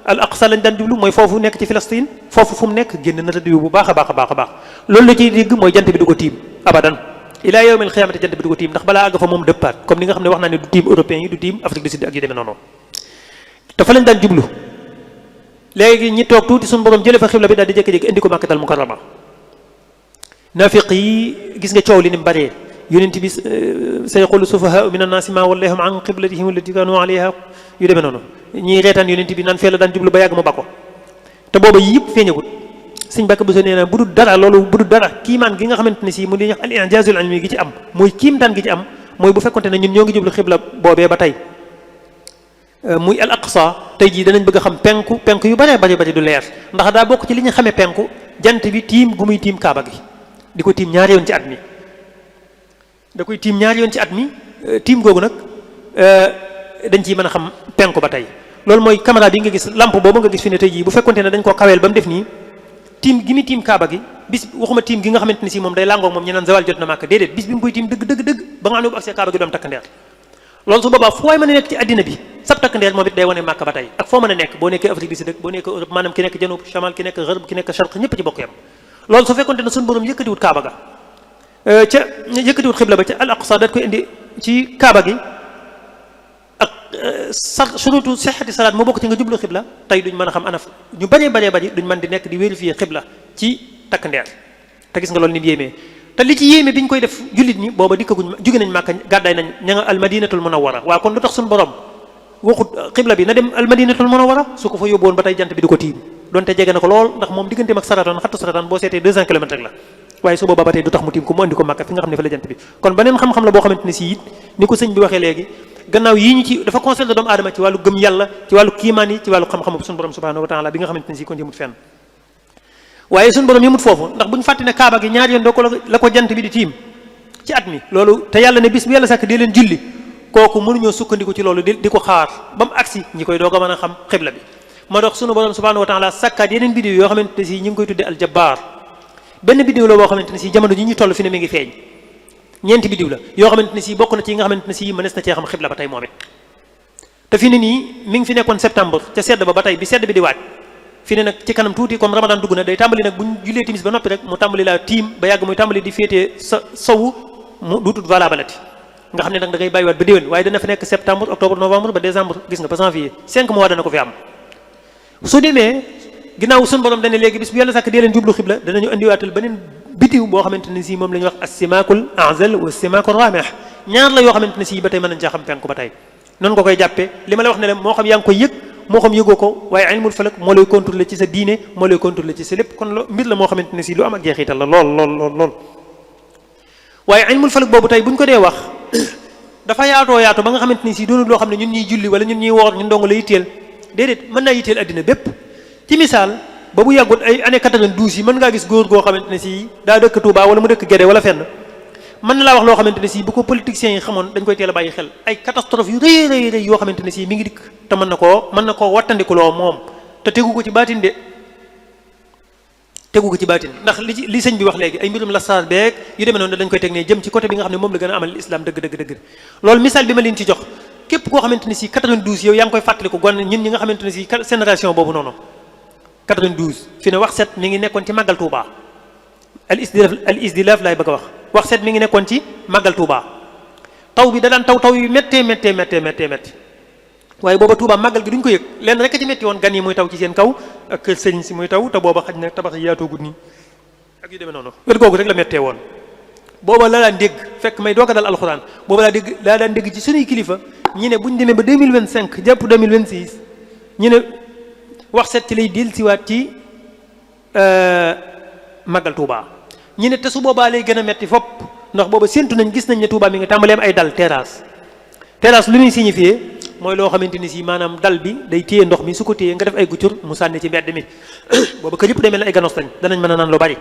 al aqsa lañ daan jublu mooy foofu nekk ci Palestine foofu fu mu nekk génn na tëdd bu baax a baax a baax a baax loolu la ciy dégg mooy jant bi du ko tiim abadan ilaa yawmil xiyaamati jant bi du ko tiim ndax balaa àgg fa moom dëppaat comme ni nga xam ne wax naa ne du tiim européens yi du tiim Afrique du Sud ak yu demee noonu te fa lañ daan jublu léegi ñi toog tuuti suñu borom jële fa xibla bi daal di jékki-jékki indi ko Makkatal Mukarrama naafiq yi gis nga coow li ni mu baree yonent bi sayaqulu sufahaau mina naasi maa wallaahum an qiblatihim allati kaanu alayha yu demee noonu ñii reetaan yonent bi naan fee la daan jublu ba yàgg mu ba ko te booba yëpp feeñagut sëñ Mbàkke Buso nee na bu dul dara loolu bu dul dara kiimaan gi nga xamante ne si mu li ñuy wax al i'jaazul ilmi gi ci am mooy kiimtaan gi ci am mooy bu fekkonte ne ñun ñoo ngi jublu xibla boobee ba tey muy al aqsa tey jii danañ bëgg a xam penku yu bëree bëri du leer ndax daa bokk ci li ñu xamee penku jant bi tiim gu muy tiim kaaba gi di ko tiim ñaari yoon ci at mi da koy tiim ñaari yoon ci at mi tiim googu nag dañ ciy mën a xam penku ba tey loolu mooy caméra bi nga gis lampe boobu nga gis fi ne tey jii bu fekkonte ne dañ koo kaweel ba mu def nii tiim gi muy tiim kaaba gi bis waxuma tiim gi nga xamante ne si moom day làngoog moom ñu naan zawal jot na Makka déedéet bis bi mu koy tiim dëgg ba nga xam ne bu agsee kaaba gi doom takk ndeer loolu su boobaa fu waay mën a nekk ci addina bi sab takk ndeer moom it day wane Makka ba tey ak foo mën a nekk boo nekkee Afrique du Sud boo nekkee Europe maanaam ki nekk janub chamal ki nekk gharb ki nekk sharq ñëpp ci bokk yam loolu su fekkonte ne suñu borom yëkkatiwut kaaba ga ca yëkkatiwut xibla ba ca al aqsa daat koy indi ci kaaba gi ak surutu sihhati salaat moo bokk ci nga jublu xibla tey duñ mën a xam anaf ñu bari duñ mën di nekk di vérifier xibla ci takk ndeer te gis nga loolu ni mu yéemee te li ci yéeme bi ñu koy def jullit ñi booba dikkaguñ jóge nañ Màkka gàddaay nañ ña nga almadinatul munawwara waaw kon lu tax suñu borom waxut xibla bi na dem almadinatul munawwara su ko fa yóbbu woon ba tey jant bi du ko tiim donte jege na ko lool ndax moom digganteem ak Saratan xattu Saratan boo seetee 200 kilomètres rek la waaye su boobaa ba tey du tax mu tiim ko mu andi ko Màkka fi nga xam ne fa la jant bi kon beneen xam-xam la boo xamante ne si it ni ko sëñ bi waxee léegi gannaaw yii ñu ci dafa concerné doomu aadama ci wàllu gëm yàlla ci wàllu kiimaan yi ci wàllu xam-xamu suñu borom subhanahu wa taala bi nga xamante ne si kon yëmut fenn waaye suñu borom yëmut foofu ndax bu ñu fàtte ne kaaba gi ñaari yoon doo ko la ko jant bi di tiim ci at mi loolu te yàlla ne bis bu yàlla sàkk di leen julli kooku mënuñoo sukkandiku ci loolu di ko xaar ba mu agsi ñi koy doog a mën a xam xibla bi moo tax sunu borom subhanahu wa taala sàkkaat yeneen biddiw yoo xamante ne si ñu ngi koy tuddee aljabbaar benn biddiw la boo xamante ne si jamono ji ñu toll fi ne mi ngi feeñ ñeenti biddiw la yoo xamante ne si bokk na ci yi nga xamante ne si mënees na cee xam xibla ba tey moom it te fi ne nii mi ngi fi nekkoon septembre ca sedd ba tey bi sedd bi di waaj fi ne nag ci kanam tuuti comme ramadan dugg na day tàmbali nag bu ñu jullee timis ba noppi rek mu tàmbali laa tiim ba yàgg muy tàmbali di féetee sa sowu mu duutut valabalati nga xam ne nag da ngay bàyyiwaat ba déwén waaye dana fa nekk septembre octobre novembre ba décembre gis nga ba janvier 5 mois dana ko fi am su demee ginnaaw suñu borom dane léegi bis bu yàlla sàkk dee leen jublu xibla danañu indiwaatal beneen bitiw boo xamante ne si moom la ñuy wax as-simaakul a'zal wa as-simaakul raamih ñaar la yoo xamante ne si ba tey mën nañ caa xam penku ba tey noonu nga koy jàppee li ma la wax ne la moo xam yaa ngi koy yëg moo xam yëgoo ko waaye ilmul falak moo lay contrôler ci sa diine moo lay contrôler ci sa lépp kon mbir la moo xamante ne si lu am ak jeexital la lool waaye ilmul falak boobu tey buñ ko dee wax dafa yaatoo ba nga xamante ni si doonul loo xam ne ñun ñuy julli wala ñun ñuy woor ñun dong la yitteel déedéet mën naa yitteel addina bépp ci misaal ba bu yàggut ay année 92 yi mën ngaa gis góor goo xamante ne si daa dëkk Touba wala mu dëkk Guédé wala fenn mën na laa wax loo xamante ne si bu ko politiciens yi xamoon dañ koy teel a bàyyi xel ay catastrophe yu rëy yoo xamante ne si mi ngi dikk te mën na koo wattandikuloo moom te tegu ko ci baatin de tegu ko ci baatin ndax li sëñ bi wax léegi ay mbirum lasaar beeg yu demee noonu dañ koy teg ne jëm ci côté bi nga xam ne moom la gën a amal islam dëgg loolu misaal bi ma leen ci jox képp koo xamante ni si 92 yow yaa ngi koy fàttaliku gon ñun ñi nga xamante ne si génération boobu noonu 92 fi ne wax set mi ngi nekkoon ci màggal Touba al isdilaaf laay bëgg a wax set mi ngi nekkoon ci màggal Touba taw bi da daan taw yu méttee waaye booba Touba màggal gi duñ ko yëg lenn rek a ci métti woon gan yi muy taw ci seen kaw ak kër sëriñ si muy taw te booba xaj na tabax yi yaatoogut nii ak yu demee noonu wet googu rek la méttee woon booba la daan dégg fekk may doog a dal alxuraan booba laa daan dégg ci suñuy kilifa ñi ne buñ demee ba 2025 jàpp 2026 ñu ne wax set ci lay dellusiwaat ci màggal Touba ñu ne te su boobaa lay gën a metti fopp ndax booba séntu nañ gis nañ ne Touba mi ngi tàmbaleem ay dal terrasse lu muy signifié mooy loo xamante ni si maanaam dal bi day téye ndox mi su ko téyee nga def ay guccur mu sànni ci mbedd mi booba kër yëpp day mel ne ay ganos lañ danañ mën a naan lu bari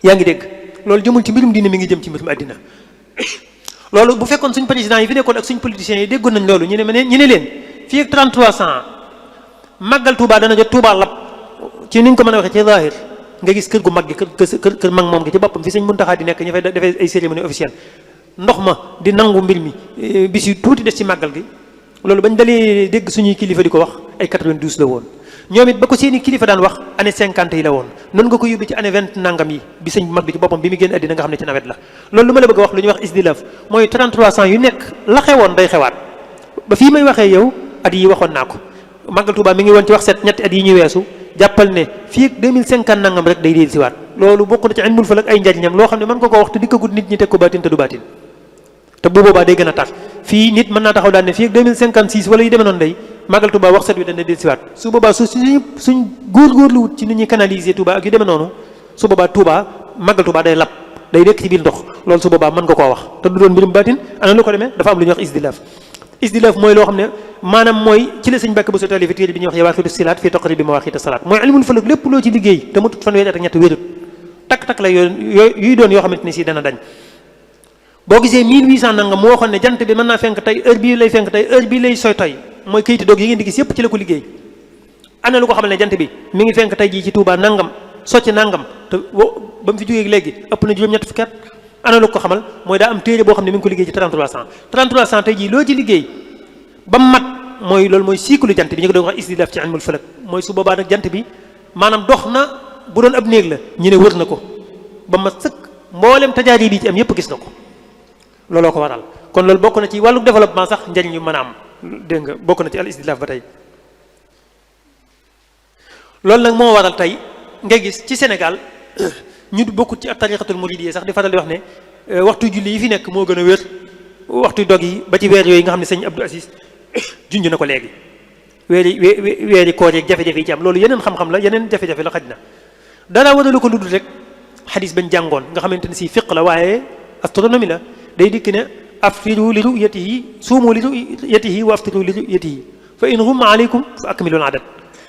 yaa ngi dégg loolu jëmul ci mbirum diine mi ngi jëm ci mbirum àddina loolu bu fekkoon suñ président yi fi nekkoon ak suñ politiciens yi déggoon nañ loolu ñu ne leen fii ak 3300 màggal Touba dana jot Touba lab ci niñ ko mën a waxee ci zahir nga gis kër gu mag gi kër mag moom gi ci boppam fi sëñ Muntaxa di nekk ñu fay defee ay cérémonie officielle ndox ma di nangu mbir mi bis yu tuuti des ci màggal gi loolu bañ dalee dégg suñuy kilifa di ko wax ay 92 la woon ñoom it ba ko seeni kilifa daan wax année 50 yi la woon noonu nga ko yóbbu ci année 20 nangam yi bi sëñ bu mag bi ci boppam bi mu génn àddina nga xam ne ci nawet la loolu lu ma la bëgg a wax lu ñuy wax isdilaaf mooy 3300 yu nekk la xewoon day xewaat ba fii may waxee yow at yi waxoon naa ko màggal Touba mi ngi woon ci wax set ñetti at yi ñu weesu jàppal ne fii ak 2050 nangam rek day dellu siwaat loolu bokk na ci ilmul falak ay njariñam loo xam ne mën ko wax te dikkagut nit ñi teg ko baatin te du baatin te bu boobaa day gën a tax fii nit mën naa taxaw daal ne fii ak 2056 wala yu demee noonu day màggal Touba wax set wi dana dellu siwaat su boobaa suñ góorgóorlu wut ci nit ñi canaliser Touba ak yu demee noonu su boobaa Touba màggal Touba day lab day dekk ci biir ndox loolu su boobaa mën nga koo wax te du doon mbirum baatin ana lu ko demee dafa am lu ñuy wax isdilaaf mooy loo xam ne maanaam mooy ci la sëñ Mbàkke bu sotali fi téere bi ñuy wax yawaaqitu silaat fii taqribi mawaaqiiti salaat mooy ilmul falak lépp loo ci liggéey te mu tut fanweeri at ak ñett wérut takk-takk la yuy doon yoo xamante ni si dana dañ boo gisee 1800 nangam moo waxoon ne jant bi mën naa fenk tey heure bii lay fenk tey heure bii lay soy toy mooy kayiti doog yi ngeen di gis yépp ci la ko liggéey ana lu ko xamal ne jant bi mi ngi fenk tey jii ci Touba nangam socc nangam te ba mu fi jógee léegi ëpp na juróom-ñett fukki at ana lu ko xamal mooy daa am téere boo xam ne mi ngi ko liggéey ci 3300 tey jii loo ci liggéey ba mat mooy loolu mooy cycle jant bi ñu ko doon wax isdilaaf ci ilmul falak mooy su boobaa nag jant bi maanaam dox na bu doon ab néeg la ñu ne wër na ko ba mat sëkk mboolem tajaari yi ci am yépp gis na ko looloo ko waral kon loolu bokk na ci wàllu développement sax njariñ yu mën a am dégg nga bokk na ci al isdilaaf ba tey loolu nag moo waral tey nga gis ci Sénégal ñu bokkut ci tariqatul muridiyya sax di faral di wax ne waxtu julli yi fi nekk moo gën a wér waxtu dog yi ba ci weer yooyu nga xam ne sëñ Abdou Aziz junj na ko léegi weeri koor yeeg jafe-jafe yi ci am loolu yeneen xam-xam la yeneen jafe-jafe la xaj na dara waralu ko lu dul rek xadis bañ jàngoon nga xamante ne si fiq la waaye astronomie la day dikk ne aftiru li ru'yatihi suumu li ru'yatihi wa aftiru li ru'yatihi fa in ghumma alaykum fa akmilul adad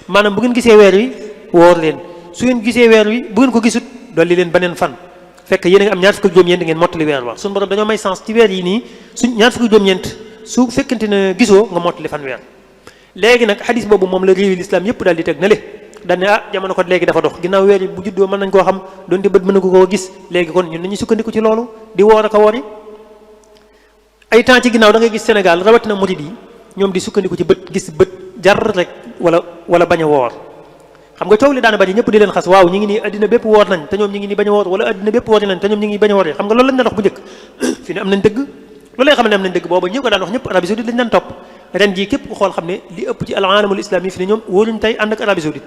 maanaam bu ngeen gisee weer wi woor leen su ngeen gisee weer wi bu ngeen ko gisut dolli leen beneen fan fekk yéen a ngi am ñaar fukk ak juróom-ñeent ngeen mottali weer wa suñu borom dañoo may sens ci weer yi nii suñ ñaar fukk ak juróom-ñeent su fekkente ne gisoo nga mottali fan weer léegi nag xadis boobu moom la réewi l'islam yëpp daal di teg na le daal ne jamono ko léegi dafa dox ginnaaw weer yi bu juddoo mën nañ koo xam doonte bët mën na ko koo gis léegi kon ñun nañu sukkandiku ci loolu di woor ak a wori ay temps ci ginnaaw da ngay gis Sénégal rawatina murid yi ñoom di sukkandiku ci bët gis bët jar rek wala bañ a woor xam nga coow li daana bari ñëpp di leen xas waaw ñi ngi nii addina bépp woor nañ te ñoom ñi ngi nii bañ a woor wala addina bépp woori nañ te ñoom ñi ngi bañ a woor xam nga loolu lañ daan wax bu njëkk fi ne am nañ dëgg loolu lay xam ne am nañ dëgg booba ñi ko daan wax ñëpp Arabie Saoudite lañ daan topp ren jii képp ku xool xam ne li ëpp ci al alamul islam yi fi ne ñoom wóoruñ tey ànd ak Arabie Saoudite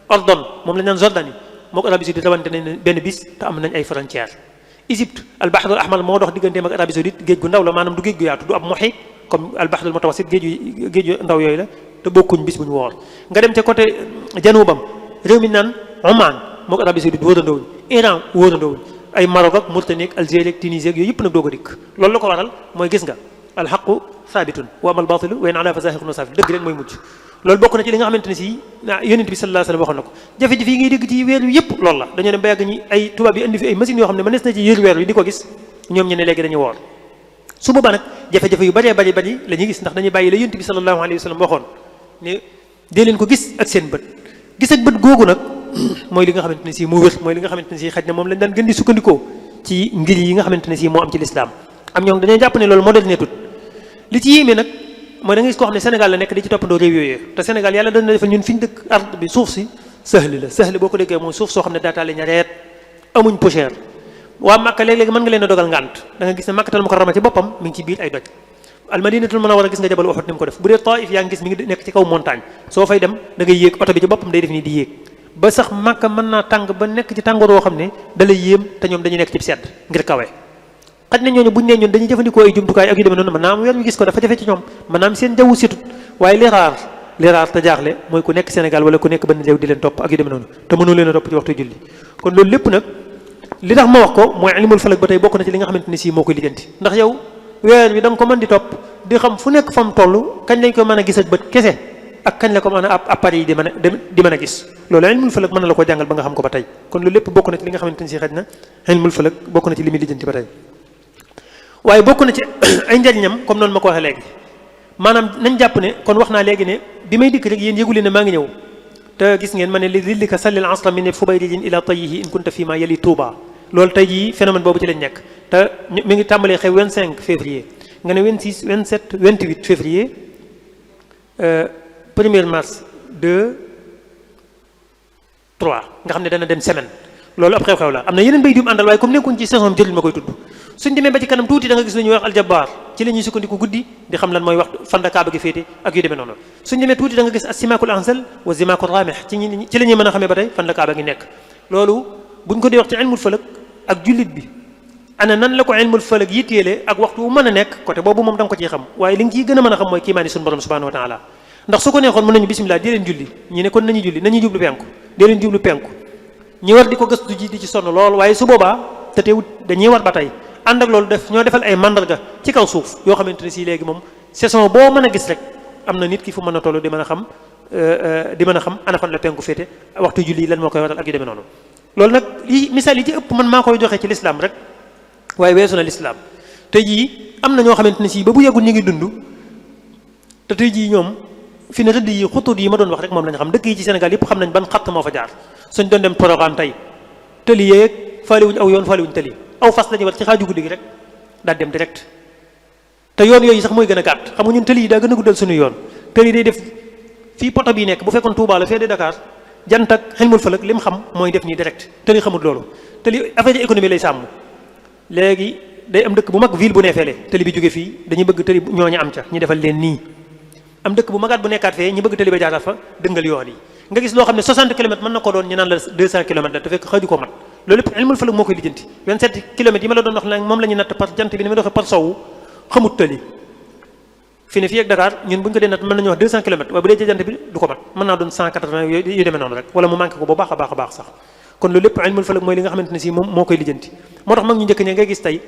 Ordon moom lañ naan Jordanie moo ko Arabie Saoudite rawante nañ benn bis te am nañ ay frontière Égypte al bahrul ahmar moo dox digganteem ak Arabie Saoudite géej gu ndaw la maanaam du géej gu yaatu du ab muhit comme al bahrul mutawassit géej ndaw yooyu la te bokkuñ bis bu ñu woor nga dem ca côté janubam réew mi naan Oman moo ko Arabie Saoudite wóorandowuñ Iran wóorandowuñ ay Maroc ak Mauritanie ak Algérie ak Tunisie ak yooyu yëpp nag doog a dikk loolu la ko waral mooy gis nga alxaqu saabitun wa amal baatilu wa in ala fa zaahiqun saafil dëgg rek mooy mujj loolu bokk na ci li nga xamante ne si yonent bi sallallahu alayhi wa sallam waxoon na ko jafe-jafe yi ngay dégg ci weer wi yëpp loolu la dañoo dem ba yàgg ñi ay tubaab yi indi fi ay machines yoo xam ne mënees na ci yër weer wi di ko gis ñoom ñu ne léegi dañuy woor su boobaa nag jafe-jafe yu bëree bëri la ñuy gis ndax dañuy bàyyi la yonent bi sallallahu alayhi wa sallam waxoon ne dee leen ko gis ak seen bët gis ak bët googu nag mooy li nga xamante ne si mu wér mooy li nga xamante ne si xaj na moom lañ daan gën di sukkandikoo ci ngir yi nga xamante ne si moo am ci lislaam am ñoom dañoo jàpp ne loolu modèle neetut li ci yéeme nag mooy da nga gis koo xam ne Sénégal la nekk di ci toppandoo réew yooyu te Sénégal yàlla dana defal ñun fi ñu dëkk ard bi suuf si sahli la sahli boo ko déggee mooy suuf soo xam ne daataale ñareet amuñ poussière waa Màkka léeg-léegi mën nga leen a dogal ngànt da nga gis ne Makkatal Mukarrama ci boppam mi ngi ci biir ay doj almadinatul munawwara gis nga jabal Uhud ni mu ko def bu dee Taif yaa ngi gis mi ngi nekk ci kaw montagne soo fay dem da ngay yéeg oto bi ci boppam day def nii di yéeg ba sax Makka mën naa tàng ba nekk ci tàngoor woo xam ne da lay yéem te ñoom dañuy nekk ci sedd ngir kawe xaj na ñooñu buñ nee ñun dañuy jëfandikoo ay jumtukaay ak yu demee noonu mën naa am weer ñu gis ko dafa jafe ci ñoom mën naa am seen jaww situt waaye li raar te jaaxle mooy ku nekk Sénégal wala ku nekk benn réew di leen topp ak yu demee noonu te mënoo leen a topp ci waxtu julli kon loolu lépp nag li tax ma wax ko mooy ilmul falak ba tey bokk na ci li nga xamante ne si moo koy lijjanti ndax yow weer bi da nga ko mën di topp di xam fu nekk fa mu toll kañ lañ ko mën a gis ak bët kese ak kañ la ko mën a appareil yi di mën a gis loolu ilmul falak mën na la ko jàngal ba nga xam ko ba tey kon loolu lépp bokk na ci li nga xamante ne si xaj na ilmul falak bokk na ci li muy lijjanti ba tey waaye bokk na ci ay njariñam comme noonu ma ko waxee léegi maanaam nañ jàpp ne kon wax naa léegi ne bi may dikk rek yéen yëgu leen ne maa ngi ñëw te gis ngeen ma ne li lillika sallil asra min fubayrijin ila tayyihi in kunta fi ma yali Touba loolu tey jii phénomène boobu ci lañ nekk te mi ngi tàmbalee xew 25 février nga ne 26 27 28 février 1er mars 2 3 nga xam ne dana dem semaine loolu ab xew-xew la am na yeneen bay dum àndal waaye comme nekkuñ ci saison jëlul ma koy tudd suñ demee ba ci kanam tuuti da nga gis lu ñuy wax aljabaar ci la ñuy sukkandiku guddi di xam lan mooy wax fan la kaaba gi féete ak yu demee noonu suñ demee tuuti da nga gis asimakul ansal wa zimakul ramih ci la ñuy mën a xamee ba tey fan la kaaba gi nekk loolu buñ ko di wax ci ilmul falak ak jullit bi ana nan la ko ilmul falak yitteele ak waxtu wu mën a nekk côté boobu moom da nga ko ciy xam waaye li nga ciy gën a mën a xam mooy kiimaani suñu borom subhanahu wa taala ndax su ko neexoon mën nañu bismillah dee leen julli ñi ne kon nañu julli nañu jublu penku dee leen jublu penku ñi war di ko gëstu ji di ci sonn lool waaye su boobaa te teewut dañuy war ba tey ànd ak loolu ñoo defal ay mandarga ci kaw suuf yoo xamante ne si léegi moom saison boo mën a gis rek am na nit ki fu mën a toll di mën a xam ana fan la penku féete waxtu julli lan moo koy waral ak yu demee noonu loolu nag li misaal yi ci ëpp man maa koy joxe ci lislaam rek waaye weesu na lislaam tey jii am na ñoo xamante ne si ba bu yàggul ñu ngi dund te tey jii ñoom fi ne rëdd yi xutut yi ma doon wax rek moom lañ xam dëkk yi ci Sénégal yëpp xam nañ ban xatt moo fa jaar suñ doon dem Porokhane tey tëli yeeg faaliwuñ aw yoon faaliwuñ tëli aw fas la ñuy war ci xaaju guddi gi rek daal dem direct te yoon yooyu sax mooy gën a gàtt xam nga ñun tëli yi daa gën a guddal suñu yoon tëli day def fii poto bii nekk bu fekkoon Touba la fee de Dakar jant ak xilmul falak li mu xam mooy def nii direct tëli xamul loolu tëli affaire économie lay sàmm léegi day am dëkk bu mag ville bu nee feele tëli bi jóge fii dañuy bëgg tëli ñooñu am ca ñu defal leen nii am dëkk bu magaat bu nekkaat fee ñu bëgg tëli ba jaaraat fa dëngal yoon yi nga gis loo xam ne 60 kilomètres mën na ko doon ñu naan la 200 kilomètres la te fekk xaju ko mat loolu lépp ilmul falak moo koy lijjanti 27 kilomètres yi ma la doon wax nag moom la ñu natt par jant bi ni ma doxee par sowu xamut tëli fi ne fii ak Dakar ñun bu ñu ko dee natt mën nañu wax 200 kilomètres waaye bu dee ci jant bi du ko mat mën naa doon 180 yu demee noonu rek wala mu manqué ko bu baax a baax a baax sax kon loolu lépp ilmul falak mooy li nga xamante ne si moom moo koy lijjanti moo tax mag ñu njëkk ña ngay gis tey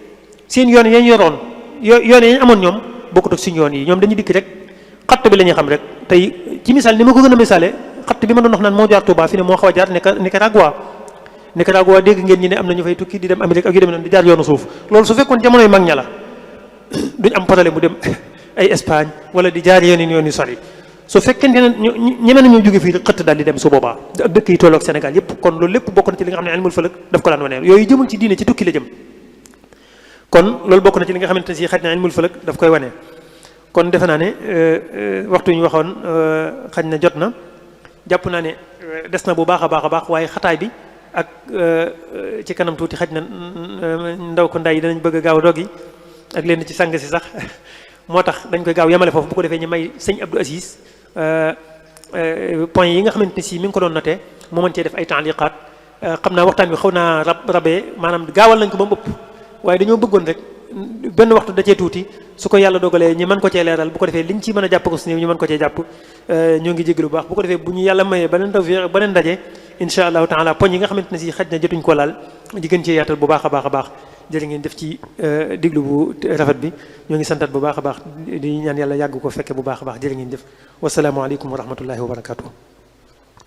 seen yoon yañ yoroon yoon yañ amoon ñoom bokkut ak suñu yoon yi ñoom dañuy dikk rek xatt bi la ñuy xam rek tey ci misaal ni ma ko gën a misaale xatt bi ma doon wax naan moo jaar Touba fi ne moo xaw a jaar Nicaragua dégg ngeen ñi ne am na ñu fay tukki di dem Amérique ak yu demee noonu di jaar yoonu suuf loolu su fekkoon jamonoy mag ña la duñ am problème mu dem ay Espagne wala di jaar yoon yu sori su fekkente ne ñeme nañoo jóge fii xëtt daal di dem su boobaa dëkk yi tolloog Sénégal yépp kon loolu lépp bokk na ci li nga xam ne ilmul falak daf ko daan wane yooyu jëmul ci diine ci tukki la jëm kon loolu bokk na ci li nga xamante ne si xaj na ilmul falak daf koy wane kon defe naa ne waxtu ñu waxoon xaj na jot na jàpp naa ne des na bu baax a baax waaye xataay bi ak ci kanam tuuti xaj na ndaw ko nday yi danañ bëgg a gaaw dog yi ak leen ci sang si sax moo tax dañ koy gaaw yemale foofu bu ko defee ñu may sëñ Abdou Aziz point yi nga xamante ne si mi ngi ko doon noté mu mën cee def ay taaliqaat xam naa waxtaan bi xaw naa rabee maanaam gaawal nañ ko ba mu ëpp waaye dañoo bëggoon rek benn waxtu da cee tuuti su ko yàlla dogalee ñu mën ko cee leeral bu ko defee liñ ci mën a jàpp ko su néew ñu mën ko cee jàpp ñoo ngi jégalu bu baax bu ko defee bu ñu yàlla mayee beneen tawfiq beneen ndaje insha allahu taala poñ yi nga xamante ne si xaj na jotuñ ko laal di gën cee yaatal bu baax a baax jërë ngeen def ci diglu bu rafet bi ñoo ngi santat bu baax a baax di ñaan yàlla yàgg ko fekke bu baax a baax jërë ngeen def wasalaamualeykum wa rahmatullahi wa barakatuh